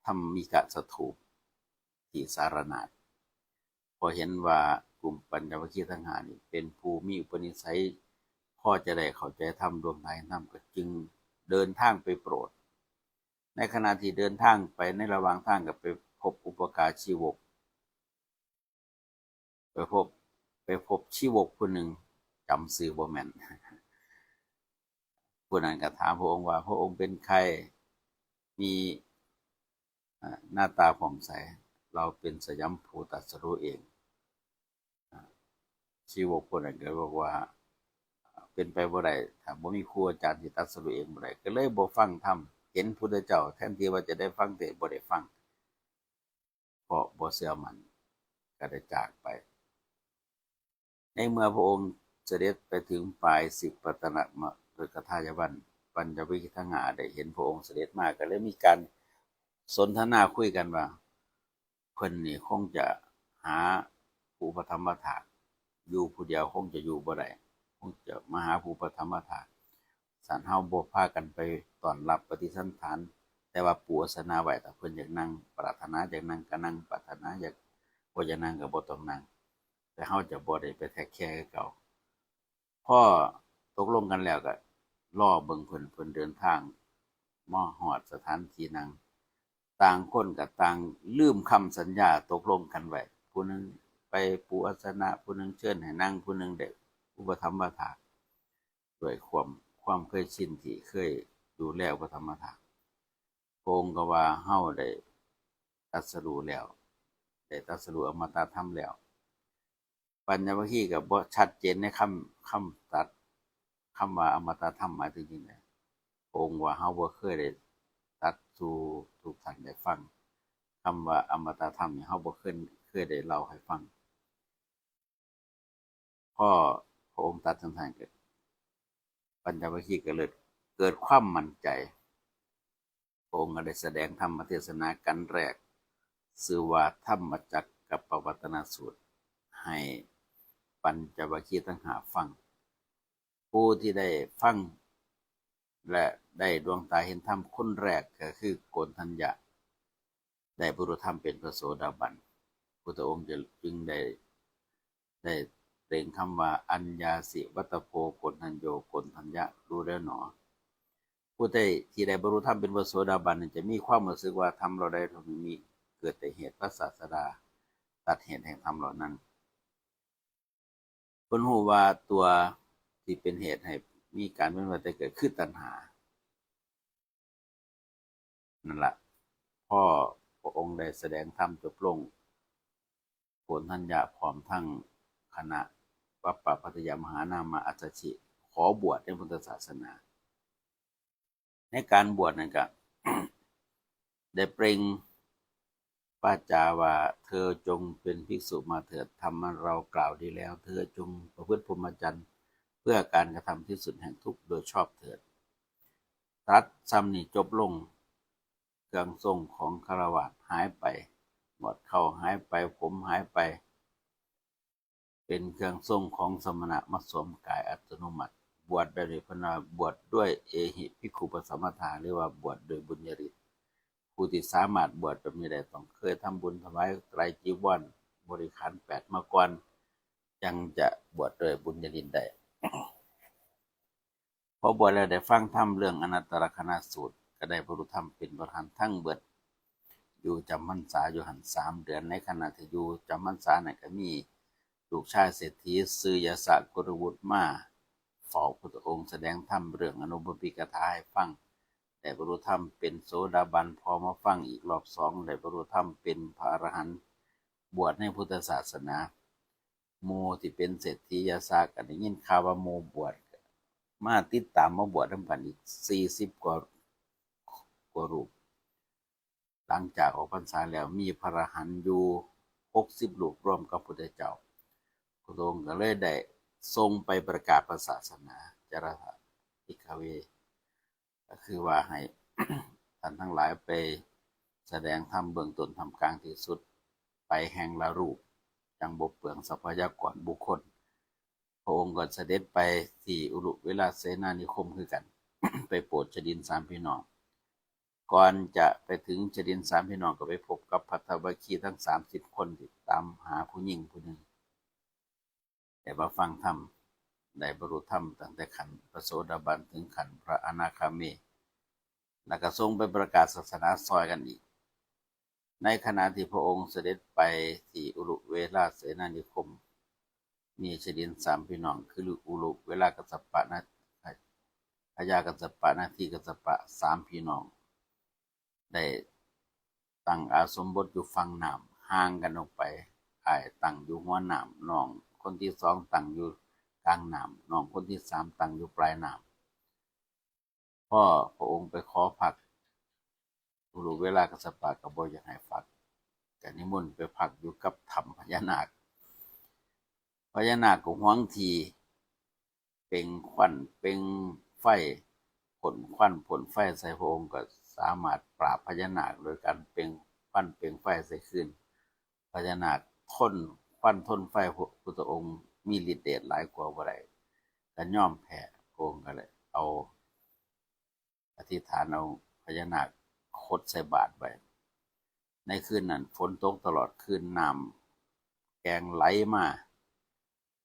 ທຳມິກະສະຖູບທີ່ສາລະນາດ. ເພາະເຫັນວ່າກຸ່ມປັນຍະວະຄີທັງຫ້ານີ້ເປັນຜູ້ມີອຸປະນິໄສ ພໍຈະໄດ້ເຂົ້າໃຈທຳ, ດວງຕາເຫັນທຳ, ກໍຈຶ່ງເດີນທາງໄປໂປດ. ໃນຂະນະທີ່ເດີນທາງໄປ, ໃນລະຫວ່າງທາງກໍໄປພົບອຸປະກາຊີວົກ, ໄປພົບ, ໄປພົບຊີວົກຜູ້ໜຶ່ງ, ຈຳຊື່ບໍ່ແມ່ນ. ຜູ້ນັ້ນກໍຖາມພະອົງວ່າ ພະອົງເປັນໃຜ? ມີ ອາ ໜ້າຕາຜ່ອງໃສ? ເຮົາເປັນສະຍາມຜູ້ຕັດສະຮູ້ເອງ. ອາ ຊີວົກຜູ້ນັ້ນກໍບອກວ່າ ເປັນໄປບໍ່ໄດ້, ຖ້າບໍ່ມີຄູອາຈານທີ່ຕັດສະຮູ້ເອງບໍ່ໄດ້, ກໍເລີຍບໍ່ຟັງທຳ, ເຫັນພຸດທະເຈົ້າ ແທນທີ່ວ່າຈະໄດ້ຟັງເທດ, ບໍ່ໄດ້ຟັງ, ເພາະບໍ່ເຊື່ອໝັ້ນ, ກໍໄດ້ຈາກໄປ. ໃນເມື່ອພະອົງສະເດັດໄປເຖິງປ່າອິສິປະຕະນະມະລິກະທາຍະວັນ, ປັນຍະວະຄີທັງຫ້າໄດ້ເຫັນພະອົງສະເດັດມາ, ກໍເລີຍມີການສົນທະນາຄຸຍກັນວ່າ ເພິ່ນນີ້ຄົງຈະຫາຜູ້ປະຖຳມະຖາກ, ຢູ່ຜູ້ດຽວຄົງຈະຢູ່ບໍ່ໄດ້, ຄົງຈະມາຫາຜູ້ປະຖຳມະຖາກ. ຊັ້ນເຮົາບໍ່ພາກັນໄປຕ້ອນຮັບປະຕິສັນຖານ, ແຕ່ວ່າປູອາສະນະໄວ້, ຖ້າເພິ່ນຢາກນັ່ງ, ປາດຖະໜາຢາກນັ່ງກໍນັ່ງ, ປາດຖະໜາຢາກ, ບໍ່ຢາກນັ່ງກໍບໍ່ຕ້ອງນັ່ງ, ແຕ່ເຮົາຈະບໍ່ໄດ້ໄປແທກແຄຄືເກົ່າ. ພໍຕົກລົງກັນແລ້ວກໍລໍເບິ່ງເພິ່ນ, ເພິ່ນເດີນທາງມາຮອດສະຖານທີ່ນັ່ງ, ຕ່າງຄົນກໍຕ່າງລືມຄຳສັນຍາຕົກລົງກັນໄວ້, ຜູ້ໜຶ່ງໄປປູອາສະນະ, ຜູ້ໜຶ່ງເຊີນໃຫ້ນັ່ງ, ຜູ້ໜຶ່ງໄດ້ອຸປະຖຳມະຖາກ. ດ້ວຍຄວາມ, ຄວາມເຄີຍຊິນທີ່ເຄີຍດູແລອຸປະຖຳມະຖາກ, ພະອົງກໍວ່າ ເຮົາໄດ້ຕັດສະຮູ້ແລ້ວ, ໄດ້ຕັດສະຮູ້ອະມະຕະທຳແລ້ວ. ປັນຍະວະຄີກໍບໍ່ຊັດເຈນໃນຄຳ, ຄຳຕັດ, ຄຳວ່າອະມະຕະທຳໝາຍເຖິງຈັ່ງໃດ? ພ ະອົງວ່າເຮົາບໍ່ເຄີຍໄດ້ຕັດສູ່ທຸກທ່ານໄດ້ຟັງ. ຄຳວ່າອະມະຕະທຳນີ້ ເຮົາບໍ່ເຄີຍ ເຄີຍໄດ້ເລົ່າໃຫ້ຟັງ. ພໍພະອົງຕັດຈັ່ງຊັ້ນ ກໍປັນຈະວັກຄີກໍເລີຍເກີດຄວາມໝັ້ນໃຈ. ພະອົງກໍໄດ້ສະແດງທຳມະເທດສະນາກັນແລກ ຊື່ວ່າທຳມະຈັກກັບປະວັດຕະນະສູດ ໃຫ້ປັນຈະວັກຄີທັງຫ້າຟັງ. ຜູ້ທີ່ໄດ້ຟັງ ແລະ ໄດ້ດວງຕາເຫັນທຳຄົນແລກກໍຄືໂກນທັນຍະ ໄດ້ບັນລຸທຳເປັນພະໂສດາບັນ. ພຸດທະອົງຈຶ່ງໄດ້ ໄດ້ເປັ່ງຄຳວ່າ ອັນຍາສິວັດຕະໂພ ໂກນທັນໂຍ ໂກນທັນຍະ ຮູ້ແລ້ວໜໍ. ຜູ້ໃດທີ່ໄດ້ບັນລຸທຳເປັນພະໂສດາບັນນັ້ນ ຈະມີຄວາມຮູ້ສຶກວ່າທຳເຫຼົ່າໃດທີ່ມີ ເກີດແຕ່ເຫດພະສາສະດາ ຕັດເຫດແຫ່ງທຳເຫຼົ່ານັ້ນ. ເພິ່ນຮູ້ວ່າຕົວທີ່ເປັນເຫດໃຫ້ມີການເວຽນວ່າຍຕາຍເກີດຄືຕັນຫາ. ນັ້ນລະ ພໍພະອົງໄດ້ສະແດງທຳຈົບລົງ, ໂກນທັນຍະພ້ອມທັງຄະນະວັບປະພັດທະຍະມະຫານາມະອັດສະຊິ ຂໍບວດໃນພຸດທະສາສະໜາ. ໃນການບວດນັ້ນກະ ໄດ້ເປັ່ງວາຈາວ່າ ເທີຈົ່ງເປັນພິກສຸມາເຖີດ, ທຳອັນເຮົາກ່າວດີແລ້ວ, ເທີຈົ່ງປະພຶດພົມມະຈັນ ເພື່ອການກະທຳທີ່ສຸດແຫ່ງທຸກໂດຍຊອບເຖີດ. ຕັດຊ່ຳນີ້ຈົບລົງ, ເຄື່ອງຊົງຂອງຄາລະວາດຫາຍໄປ, ໜວດເຂົາຫາຍໄປ, ຜົມຫາຍໄປ. ເປັນເຄື່ອງຊົງຂອງສະມະນະມາສວມກາຍອັດຕະໂນມັດ. ບວດແບບນີ້ເພິ່ນວ່າບວດດ້ວຍເອຫິພິກຂຸປະສຳມະທາ ຫຼືວ່າບວດໂດຍບຸນຍະລິດ. ຜູ້ທີ່ສາມາດບວດແບບນີ້ໄດ້ ຕ້ອງເຄີຍທຳບຸນຖວາຍໄຕຣຈີວອນ ບໍລິຂານແປດມາກ່ອນ ຈັ່ງຈະບວດໂດຍບຸນຍະລິດໄດ້. ພໍບວດແລ້ວໄດ້ຟັງທຳເລື່ອງອະນັດຕະລັກຂະນະສູດ, ກໍໄດ້ບັນລຸທຳເປັນພະອະລະຫັນທັງເບິດ. ຢູ່ຈຳພັນສາຢູ່ຫັ້ນສາມເດືອນ. ໃນຂະນະທີ່ຢູ່ຈຳພັນສານັ້ນ ກໍມີລູກຊາຍເສດຖີຊື່ຢາສະ ໂກລະວຸດ ມາເຝົ້າພຸດທະອົງ, ສະແດງທຳເລື່ອງອະນຸພະວິກະຖາໃຫ້ຟັງ, ໄດ້ບັນລຸທຳເປັນໂສດາບັນ. ພໍມາຟັງອີກລອບສອງ ໄດ້ບັນລຸທຳເປັນພະອະລະຫັນ, ບວດໃນພຸດທະສາສະໜາ. ໝູ່ທີ່ເປັນເສດຖີຢາສະ ກໍໄດ້ຍິນຂ່າວວ່າໝູ່ບວດ ມາຕິດຕາມມາບວດນຳກັນອີກສີ່ສິບກວ່າ ກວ່າຮູບ. ຫຼັງຈາກອອກພັນສາແລ້ວ ມີພະອະລະຫັນຢູ່ຫົກສິບຮູບ ລວມກັບພຸດທະເຈົ້າ. ພະອົງກໍເລີຍໄດ້ສົ່ງໄປປະກາດພະສາສະໜາ ຈາລະສະ ພິກຂະເວ ກໍຄືວ່າໃຫ້ທ່ານທັງຫຼາຍໄປສະແດງທຳເບື້ອງຕົ້ນ ທ່າມກາງທີ່ສຸດ ໄປແຫ່ງລະຮູບ, ຈັ່ງບໍ່ເປືອງຊັບພະຍາກອນບຸກຄົນ. ພະອົງກໍສະເດັດໄປທີ່ອຸລຸເວລາເສນານິຄົມຄືກັນ, ໄປໂປດຊະດິນສາມພີ່ນ້ອງ. ກ່ອນຈະໄປເຖິງຊະດິນສາມພີ່ນ້ອງ ກໍໄປພົບກັບພັດທະວັກຄີທັງສາມສິບຄົນ ທີ່ຕາມຫາຜູ້ຍິງຜູ້ໜຶ່ງ. ໄດ້ມາຟັງທຳ, ໄດ້ບັນລຸທຳຕັ້ງແຕ່ຂັ້ນພະໂສດາບັນເຖິງຂັ້ນພະອະນາຄາມີ, ແລ້ວກໍສົ່ງໄປປະກາດສາສະໜາຊ່ອຍກັນອີກ. ໃນຂະນະທີ່ພະອົງສະເດັດໄປທີ່ອຸລຸເວລາເສນານິຄົມ, ມີຊະດິນສາມພີ່ນ້ອງ ຄືອຸລຸເວລາກັດສະປະ ນະ ພະຍາກັດສະປະ, ນາທີກັດສະປະ ສາມພີ່ນ້ອງ ໄດ້ຕັ້ງອາສົມບົດຢູ່ຝັ່ງນ້ຳ ຫ່າງກັນອອກໄປ. ອ້າຍຕັ້ງຢູ່ຫົວນ້ຳ, ນ້ອງຄົນທີສອງຕັ້ງຢູ່ກາງນ້ຳ, ນ້ອງຄົນທີສາມຕັ້ງຢູ່ປາຍນ້ຳ. ພໍພະອົງໄປຂໍພັກ, ອຸລຸເວລາກັດສະປະກໍບໍ່ຢາກໃຫ້ພັກ, ກໍນິມົນໄປພັກຢູ່ກັບຖ້ຳພະຍານາກ. ພະຍານາກກໍຫວງທີ່ ເປັ່ງຄວັນເປັ່ງໄຟ, ພົ່ນຄວັນພົ່ນໄຟໃສ່ພະອົງ, ກໍສາມາດປາບພະຍານາກໂດຍການເປັ່ງຄວັນເປັ່ງໄຟໃສ່ຄືນ. ພະຍານາກທົນຄວັນທົນໄຟ, ພະພຸດທະອົງມີລິດເດດຫຼາຍກວ່າບໍ່ໄດ້, ກໍຍອມແພ້. ພະອົງກໍເລີຍເອົາ ອະທິຖານເອົາພະຍານາກຂົດໃສ່ບາດໄວ້. ໃນຄືນນັ້ນຝົນຕົກຕະຫຼອດຄືນ, ນ້ຳແກ່ງໄຫຼມາ.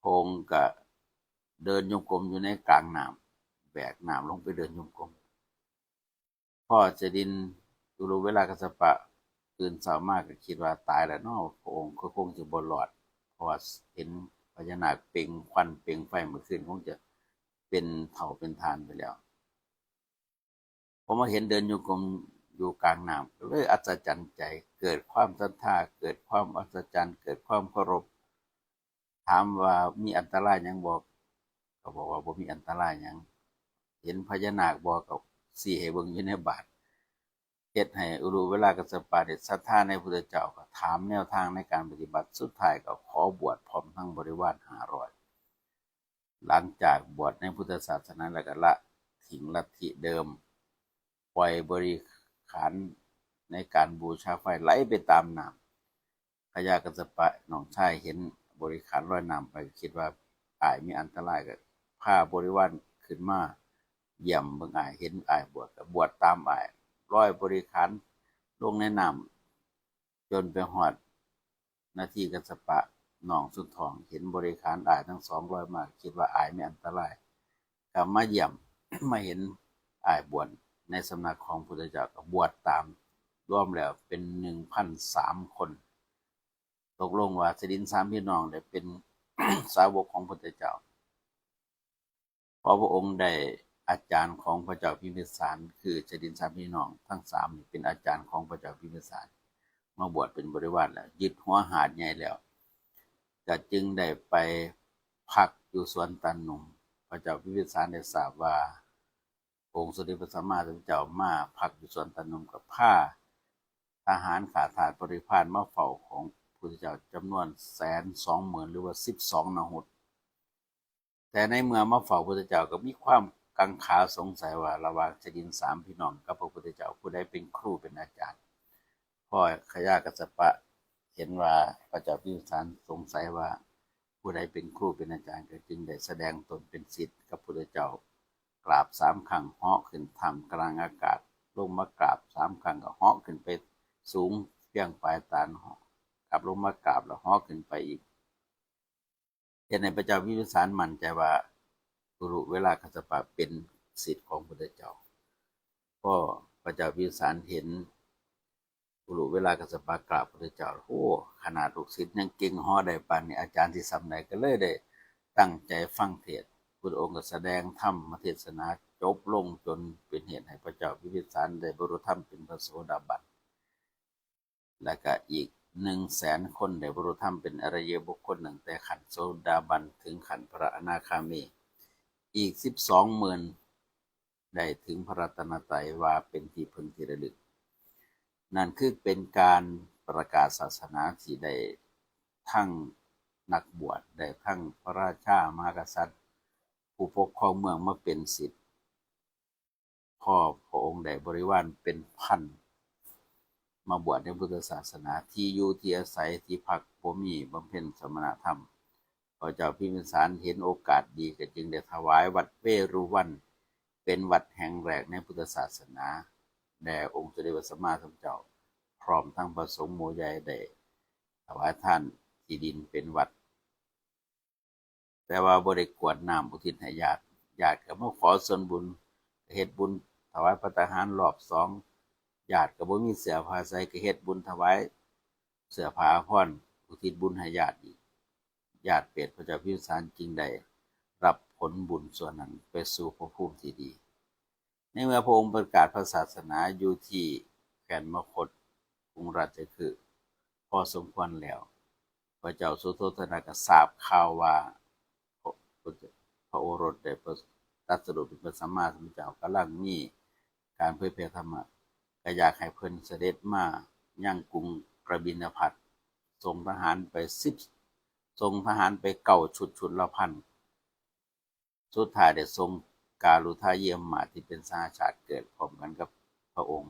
ພະອົງກະເດີນຍົງກົມຢູ່ໃນກາງນ້ຳ, ແບກນ້ຳລົງໄປເດີນຍົງກົມ. ພໍຊະດິນອຸລຸເວລາກັດສະປະຕື່ນເຊົ້າມາກໍຄິດວ່າຕາຍແລ້ວເນາະ, ພະອົງກໍຄົງຊິບໍ່ລອດ, ເພາະວ່າເຫັນພະຍານາກເປັ່ງຄວັນເປັ່ງໄຟມື້ຄືນ, ຄົງຈະເປັນເຖົ້າເປັນທ່ານໄປແລ້ວ. ພໍມາເຫັນເດີນຍົງກົມຢູ່ກາງນ້ຳ ກໍເລີຍອັດສະຈັນໃຈ, ເກີດຄວາມສັດທາ, ເກີດຄວາມອັດສະຈັນ, ເກີດຄວາມເຄົາລົບ. ຖາມວ່າມີອັນຕະລາຍຫຍັງບໍ່? ກໍບອກວ່າບໍ່ມີອັນຕະລາຍຫຍັງ. ເຫັນພະຍານາກບໍ່? ກໍ ຊີ້ໃຫ້ເບິ່ງຢູ່ໃນບາດ, ເຮັດໃຫ້ອຸລຸເວລາກັດສະປະນີ້ສັດທາໃນພຸດທະເຈົ້າ, ກໍຖາມແນວທາງໃນການປະຕິບັດ, ສຸດທ້າຍກໍຂໍບວດພ້ອມທັງບໍລິວານຫ້າຮ້ອຍ. ຫຼັງຈາກບວດໃນພຸດທະສາສະໜາແລ້ວ ກໍລະຖິ້ມລັດທິເດີມ, ປ່ອຍບໍລິຂານໃນການບູຊາໄຟໄຫຼໄປຕາມນ້ຳ. ຂະຍາດກັດສະປະນ້ອງຊາຍເຫັນບໍລິຂານລອຍນ້ຳໄປ ຄິດວ່າອ້າຍມີອັນຕະລາຍ, ກໍພາບໍລິວານຂຶ້ນມາຢ້ຽມເບິ່ງອ້າຍ, ເຫັນອ້າຍບວດ ກໍບວດຕາມອ້າຍ, ລອຍບໍລິຂານລົງໃນນ້ຳ ຈົນໄປຮອດນາທີກັດສະປະນ້ອງສຸດທ້ອງ, ເຫັນບໍລິຂານອ້າຍທັງສອງລອຍມາ, ຄິດວ່າອ້າຍມີອັນຕະລາຍ, ກໍມາຢ້ຽມ ມາເຫັນອ້າຍບວດໃນສຳນັກຂອງພຸດທະເຈົ້າ, ກໍບວດຕາມ, ລວມແລ້ວເປັນໜຶ່ງພັນສາມຄົນ. ຕົກລົງວ່າຊະດິນສາມພີ່ນ້ອງໄດ້ເປັນສາວົກຂອງພຸດທະເຈົ້າ. ເພາະພະອົງໄດ້ອາຈານຂອງພະເຈົ້າພິມພິສານ, ຄືຊະດິນສາມພີ່ນ້ອງທັງສາມນີ້ເປັນອາຈານຂອງພະເຈົ້າພິມພິສານ, ມາບວດເປັນບໍລິວານແລ້ວ, ຍຶດຫົວຫາດໃຫຍ່ແລ້ວ, ກໍຈຶ່ງໄດ້ໄປພັກຢູ່ສວນຕານໜຸ່ມ. ພະເຈົ້າພິມພິສານໄດ້ຊາບວ່າ ອົງສົມເດັດພະສຳມາສຳພຸດທະເຈົ້າມາພັກຢູ່ສວນຕານໜຸ່ມ, ກໍພາທະຫານຂ້າທາດບໍລິພານມາເຝົ້າຂອງພຸດທະເຈົ້າຈຳນວນແສນສອງໝື່ນ ຫຼືວ່າສິບສອງນາຮຸດ. ແຕ່ໃນເມື່ອມາເຝົ້າພຸດທະເຈົ້າ ກໍມີຄວາມກັງຂາສົງໄສວ່າ ລະຫວ່າງຊະດິນສາມພີ່ນ້ອງກັບພະພຸດທະເຈົ້າ ຜູ້ໃດເປັນຄູເປັນອາຈານ. ພໍຂະຍາດກັດສະປະເຫັນວ່າພະເຈົ້າພິມພິສານສົງໄສວ່າ ຜູ້ໃດເປັນຄູເປັນອາຈານ ກໍຈຶ່ງໄດ້ສະແດງຕົນເປັນສິດກັບພຸດທະເຈົ້າ, ກາບສາມຄັ້ງ ເຫາະຂຶ້ນທ່າມກາງອາກາດ, ລົງມາກາບສາມຄັ້ງ ກໍເຫາະຂຶ້ນໄປສູງພຽງປາຍຕານ, ກັບລົງມາກາບ ແລ້ວເຫາະຂຶ້ນໄປອີກ, ເຮັດໃຫ້ພະເຈົ້າພິມພິສານໝັ້ນໃຈວ່າ ອຸລຸເວລາກັດສະປະເປັນສິດຂອງພຸດທະເຈົ້າ. ພໍພະເຈົ້າພິມພິສານເຫັນ ອຸລຸເວລາກັດສະປະກາບພຸດທະເຈົ້າ, ໂອ້ ຂະໜາດລູກສິດຍັງເກັ່ງເຫາະໄດ້ປານນີ້ ອາຈານຊິສ່ຳໃດ? ກໍເລີຍໄດ້ຕັ້ງໃຈຟັງເທດ. ພຸດທະອົງກໍສະແດງທຳມະເທດສະໜາຈົບລົງ ຈົນເປັນເຫດໃຫ້ພະເຈົ້າພິມພິສານໄດ້ບັນລຸທຳເປັນພະໂສດາບັນ, ແລະກະອີກໜຶ່ງແສນຄົນໄດ້ບັນລຸທຳເປັນອະລິຍະບຸກຄົນ ຕັ້ງແຕ່ຂັ້ນໂສດາບັນເຖິງຂັ້ນພະອະນາຄາມີ, ອີກສິບສອງໝື່ນ ໄດ້ເຖິງພະລັດຕະນະໄຕວ່າເປັນທີ່ເພິ່ງທີ່ລະລຶກ. ນັ້ນຄືເປັນການປະກາດສາສະໜາທີ່ໄດ້ທັງນັກບວດ, ໄດ້ທັງພະລາຊາມະຫາກະສັດ, ຜູ້ປົກຄອງເມືອງມາເປັນສິດ. ພໍພະອົງໄດ້ບໍລິວານເປັນພັນມາບວດໃນພຸດທະສາສະໜາ, ທີ່ຢູ່ທີ່ອາໄສທີ່ພັກບໍ່ມີ, ບຳເພັນສະມະນະທຳ. ພະເຈົ້າພິມພິສານເຫັນໂອກາດດີ ກໍຈຶ່ງໄດ້ຖວາຍວັດເວລຸວັນເປັນວັດແຫ່ງແລກໃນພຸດທະສາສະໜາ ແດ່ອົງສົມເດັດພະສຳມາສຳພຸດທະເຈົ້າ, ພ້ອມທັງພະສົງໝູ່ໃຫຍ່ໄດ້ຖວາຍທານທີ່ດິນເປັນວັດ, ແຕ່ວ່າບໍ່ໄດ້ກວດນ້ຳອຸທິດໃຫ້ຍາດ. ຍາດກໍມາຂໍສ່ວນບຸນ, ເຮັດບຸນຖວາຍພັດຕາຫານລອບສອງ. ຍາດກໍບໍ່ມີເສື້ອຜ້າໃສ່, ກໍເຮັດບຸນຖວາຍເສື້ອຜ້າອາພອນ ອຸທິດບຸນໃຫ້ຍາດອີກ. ຍາດເປດພະເຈົ້າພິມພິສານຈຶ່ງໄດ້ຮັບຜົນບຸນສ່ວນນັ້ນໄປສູ່ພະພູມທີ່ດີ. ໃນເມື່ອພະອົງປະກາດພະສາສະໜາຢູ່ທີ່ແຄວ້ນມະຄົດ ກຸງລາຊະຄຶ ພໍສົມຄວນແລ້ວ, ພະເຈົ້າສຸໂທທະນະກໍຊາບຂ່າວວ່າ ພະ ພະໂອລົດໄດ້ຕະ ຕັດສະຮູ້ເປັນພະສຳມາສຳພຸດທະເຈົ້າ, ກຳລັງມີການເຜີຍແຜ່ທຳມະ, ກໍຢາກໃຫ້ເພິ່ນສະເດັດມາຍັງກຸງກະບິນນະພັດ, ສົ່ງທະຫານໄປສິບ ສົ່ງທະຫານໄປເກົ້າຊຸດ, ຊຸດລະພັນ. ສຸດທ້າຍໄດ້ສົ່ງກາລຸທາເຢຍມາດ ທີ່ເປັນສະຫະຊາດເກີດພ້ອມກັນກັບພະອົງ,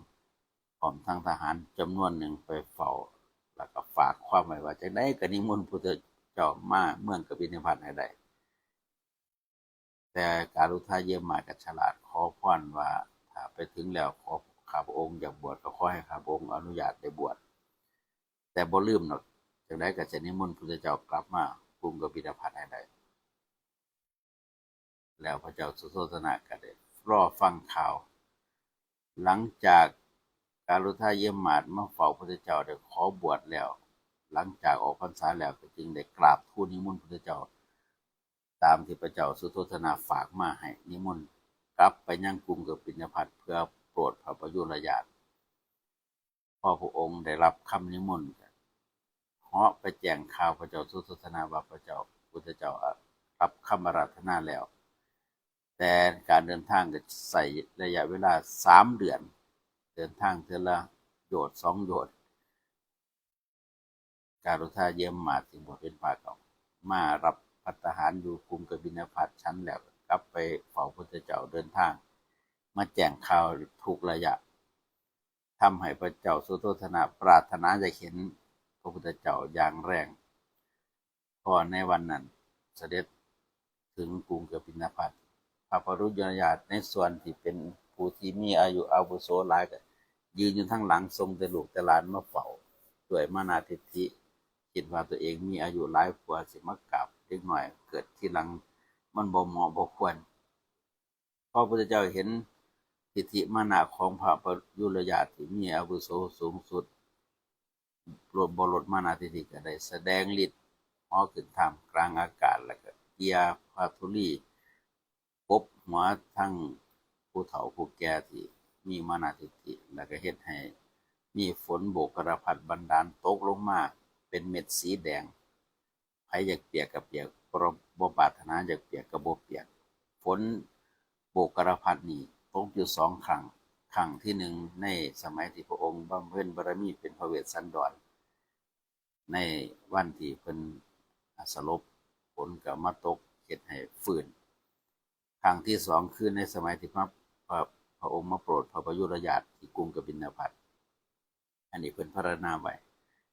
ພ້ອມທັງທະຫານຈຳນວນໜຶ່ງໄປເຝົ້າ, ແລ້ວກໍຝາກຄວາມໄວ້ວ່າ ຈັ່ງໃດກໍນິມົນພຸດທະເຈົ້າມາເມືອງກະບິນນະພັດໃຫ້ໄດ້. ແຕ່ກາລຸທາເຢຍມາດກໍສະຫຼາດ, ຂໍພອນວ່າ ຖ້າໄປເຖິງແລ້ວ ຂໍ ຂ້າພະອົງຢາກບວດ ກໍຂໍໃຫ້ຂ້າພະອົງອະນຸຍາດໄດ້ບວດ, ແຕ່ບໍ່ລືມດອກ, ຈັ່ງໃດກໍຈະນິມົນພຸດທະເຈົ້າກັບມາກຸງກະບິນນະພັດໃຫ້ໄດ້. ແລ້ວພະເຈົ້າສຸໂທທະນະກໍໄດ້ລໍຟັງຂ່າວ. ຫຼັງຈາກກາລຸທາເຢຍມາດມາເຝົ້າພຸດທະເຈົ້າໄດ້ຂໍບວດແລ້ວ, ຫຼັງຈາກອອກພັນສາແລ້ວ ກໍຈຶ່ງໄດ້ກາບທູນນິມົນພຸດທະເຈົ້າ ຕາມທີ່ພະເຈົ້າສຸໂທທະນະຝາກມາໃຫ້, ນິມົນກັບໄປຍັງກຸງກະບິນນະພັດ ເພື່ອໂປດພະປະຍຸລະຍາດ. ພໍພະອົງໄດ້ຮັບຄຳນິມົນ, ເຫາະໄປແຈ້ງຂ່າວພະເຈົ້າສຸໂທທະນະວ່າ ພະເຈົ້າ ພຸດທະເຈົ້າ ອະ ຮັບຄຳອາລາທະນາແລ້ວ. ແຕ່ການເດີນທາງກໍໃຊ້ໄລຍະເວລາສາມເດືອນ ເດີນທາງເທື່ອລະໂຍດສອງໂຍດ ກາລຸທາເຢ້ຽມມາດ ຊຶ່ງບົວເປັນພະກໍມາຮັບພັດຕາຫານຢູ່ກຸງກະບິນນະພັດ ສັນແລ້ວກໍກັບໄປເຝົ້າພະພຸດທະເຈົ້າ ເດີນທາງມາແຈ້ງຂ່າວທຸກໄລຍະ ທຳໃຫ້ພະເຈົ້າສຸໂທທະນະປາດຖະໜາຢາກເຫັນພະພຸດທະເຈົ້າຢ່າງແຮງ ເພາະໃນວັນນັ້ນສະເດັດເຖິງກຸງກະບິນນະພັດ. ພະປະຍຸລະຍາດໃນສ່ວນທີ່ເປັນຜູ້ທີ່ມີອາຍຸອາວຸໂສຫຼາຍກໍຢືນຢູ່ທາງຫຼັງ ສົ່ງແຕ່ລູກແຕ່ຫຼານມາເຝົ້າດ້ວຍມານາທິດຖິ ຄິດວ່າຕົວເອງມີອາຍຸຫຼາຍກວ່າ ຊິມາກາບເດັກນ້ອຍເກີດທີຫຼັງ ມັນບໍ່ເໝາະບໍ່ຄວນ. ພະພຸດທະເຈົ້າເຫັນທິດຖິມານະຂອງພະປະຍຸລະຍາດທີ່ມີອາວຸໂສສູງສຸດ ລົດ ບໍ່ລົດມານາທິດຖິ ກໍໄດ້ສະແດງລິດເຫາະຂຶ້ນທ່າມກາງອາກາດ ແລ້ວກໍເກ່ຍພະທຸລີ ກົບຫົວທັງຜູ້ເຖົ້າຜູ້ແກ່ທີ່ມີມານາທິດຖິ ແລ້ວກໍເຮັດໃຫ້ມີຝົນໂບກກະລະພັດບັນດານຕົກລົງມາເປັນເມັດສີແດງ. ໃຜຢາກປຽກກໍປຽກ ບໍ່ ບໍ່ປາດຖະໜາຢາກປຽກກໍບໍ່ປຽກ. ຝົນໂບກກະລະພັດນີ້ຕົກຢູ່ສອງຄັ້ງ, ຄັ້ງທີໜຶ່ງໃນສະໄໝທີ່ພະອົງບຳເພັນບາລະມີເປັນພະເວດສັນດອນ ໃນວັນທີ່ເພິ່ນສະຫຼົບ, ຝົນກໍມາຕົກເຮັດໃຫ້ຟື້ນ. ຄັ້ງທີສອງຄືໃນສະໄໝທີ່ພະ ພະ ພະອົງມາໂປດພະປະຍຸລະຍາດທີ່ກຸງກະບິນນະພັດ. ອັນນີ້ເພິ່ນພັດທະນາໄວ້.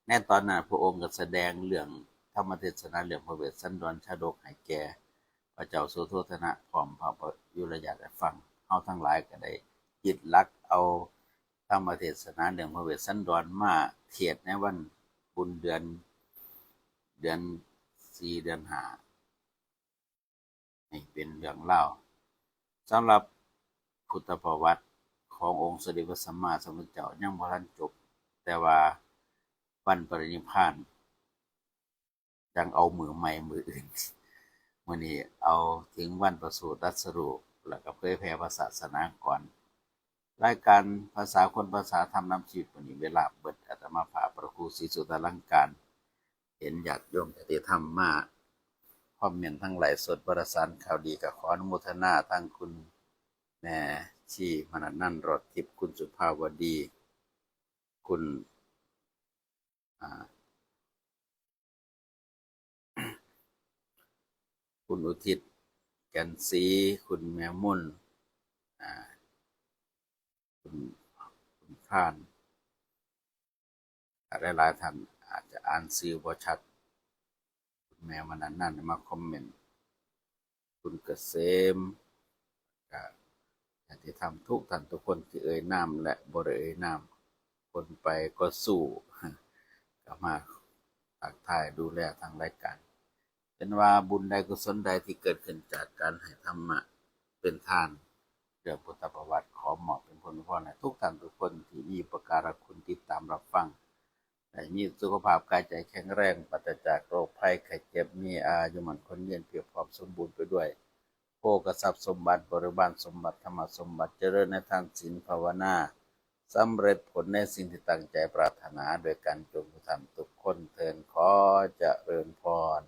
ໃນຕອນນັ້ນພະອົງກໍສະແດງເລື່ອງທຳມະເທດສະນາເລື່ອງພະເວດສັນດອນຊາດົກໃຫ້ແກ່ພະເຈົ້າສຸໂທທະນະ ພ້ອມພະປະຍຸລະຍາດໃຫ້ຟັງ. ເຮົາທັງຫຼາຍກໍໄດ້ຍຶດຫຼັກເອົາທຳມະເທດສະນາເລື່ອງພະເວດສັນດອນມາເທດໃນວັນບຸນເດືອນ ເດືອນສີ່ ເດືອນຫ້າ ນີ້ເປັນເລື່ອງລາວສຳລັບພຸດທະປະຫວັດຂອງອົງສົມເດັດພະສຳມາສຳພຸດທະເຈົ້າ ຍັງບໍ່ທັນຈົບ, ແຕ່ວ່າວັນປະລິນິບພານຈັ່ງເອົາມື້ໃໝ່ມື້ອື່ນ. ມື້ນີ້ເອົາເຖິງວັນປະສູດຕັດສະຮູ້ ແລ້ວກໍເຜີຍແຜ່ພະສາສະໜາກ່ອນ. ລາຍການພາສາຄົນພາສາທຳນຳຊີວິດ ມື້ນີ້ເວລາເບິດ, ອາດຕະມາພາບພະຄູສີສຸດຕະລັງການ ເຫັນຍາດໂຍມຍາດຕິທຳມາຄອມເມັນທາງໄລຟ໌ສົດວາລະສານຂ່າວດີ ກໍຂໍອະນຸໂມທະນາທັງຄຸນແມ່ຊີມະນະນັນ ຣອດທິບ, ຄຸນສຸພາວະດີ, ຄຸນ ອ່າ ຄຸນອຸທິດ ແກ່ນສີ, ຄຸນແມ່ມົນ, ອ່າ ຄຸນ ຄຸນພານ ຫຼາຍໆທ່ານອາດຈະອ່ານຊື່ບໍ່ຊັດ. ແມ່ມະນະນັນມາຄອມເມັນ, ຄຸນກະເສມ, ກະຍາດຕິທຳທຸກທ່ານທຸກຄົນທີ່ເອີ່ຍນາມ ແລະ ບໍ່ໄດ້ເອີ່ຍນາມ, ຄົນໄປກໍສູ້ ກໍມາທັກທາຍດູແລທາງລາຍການ. ເຫັນວ່າບຸນໃດກຸສົນໃດທີ່ເກີດຂຶ້ນຈາກການໃຫ້ທຳມະເປັນທານ ເລື່ອງພຸດທະປະຫວັດ ຂໍມອບເປັນຜົນອວຍພອນໃຫ້ທຸກທ່ານທຸກຄົນທີ່ມີອຸປະກາລະຄຸນຕິດຕາມຮັບຟັງ ໃຫ້ມີສຸຂະພາບກາຍໃຈແຂງແຮງ ປາສຈາກໂລກໄພໄຂ້ເຈັບ, ມີອາຍຸໝັ້ນຂວັນຍືນ ພຽບພ້ອມສົມບູນໄປດ້ວຍໂພກະຊັບສົມບັດ, ບໍລິວານສົມບັດ, ທຳມະສົມບັດ, ຈະເລີນໃນທານ, ສິນ, ພາວະນາ, ສຳເລັດຜົນໃນສິ່ງທີ່ຕັ້ງໃຈປາດຖະໜາດ້ວຍກັນ ຈົງທຸກທ່ານທຸກຄົນເທີ້ນ. ຂໍຈະເລີນພອນ.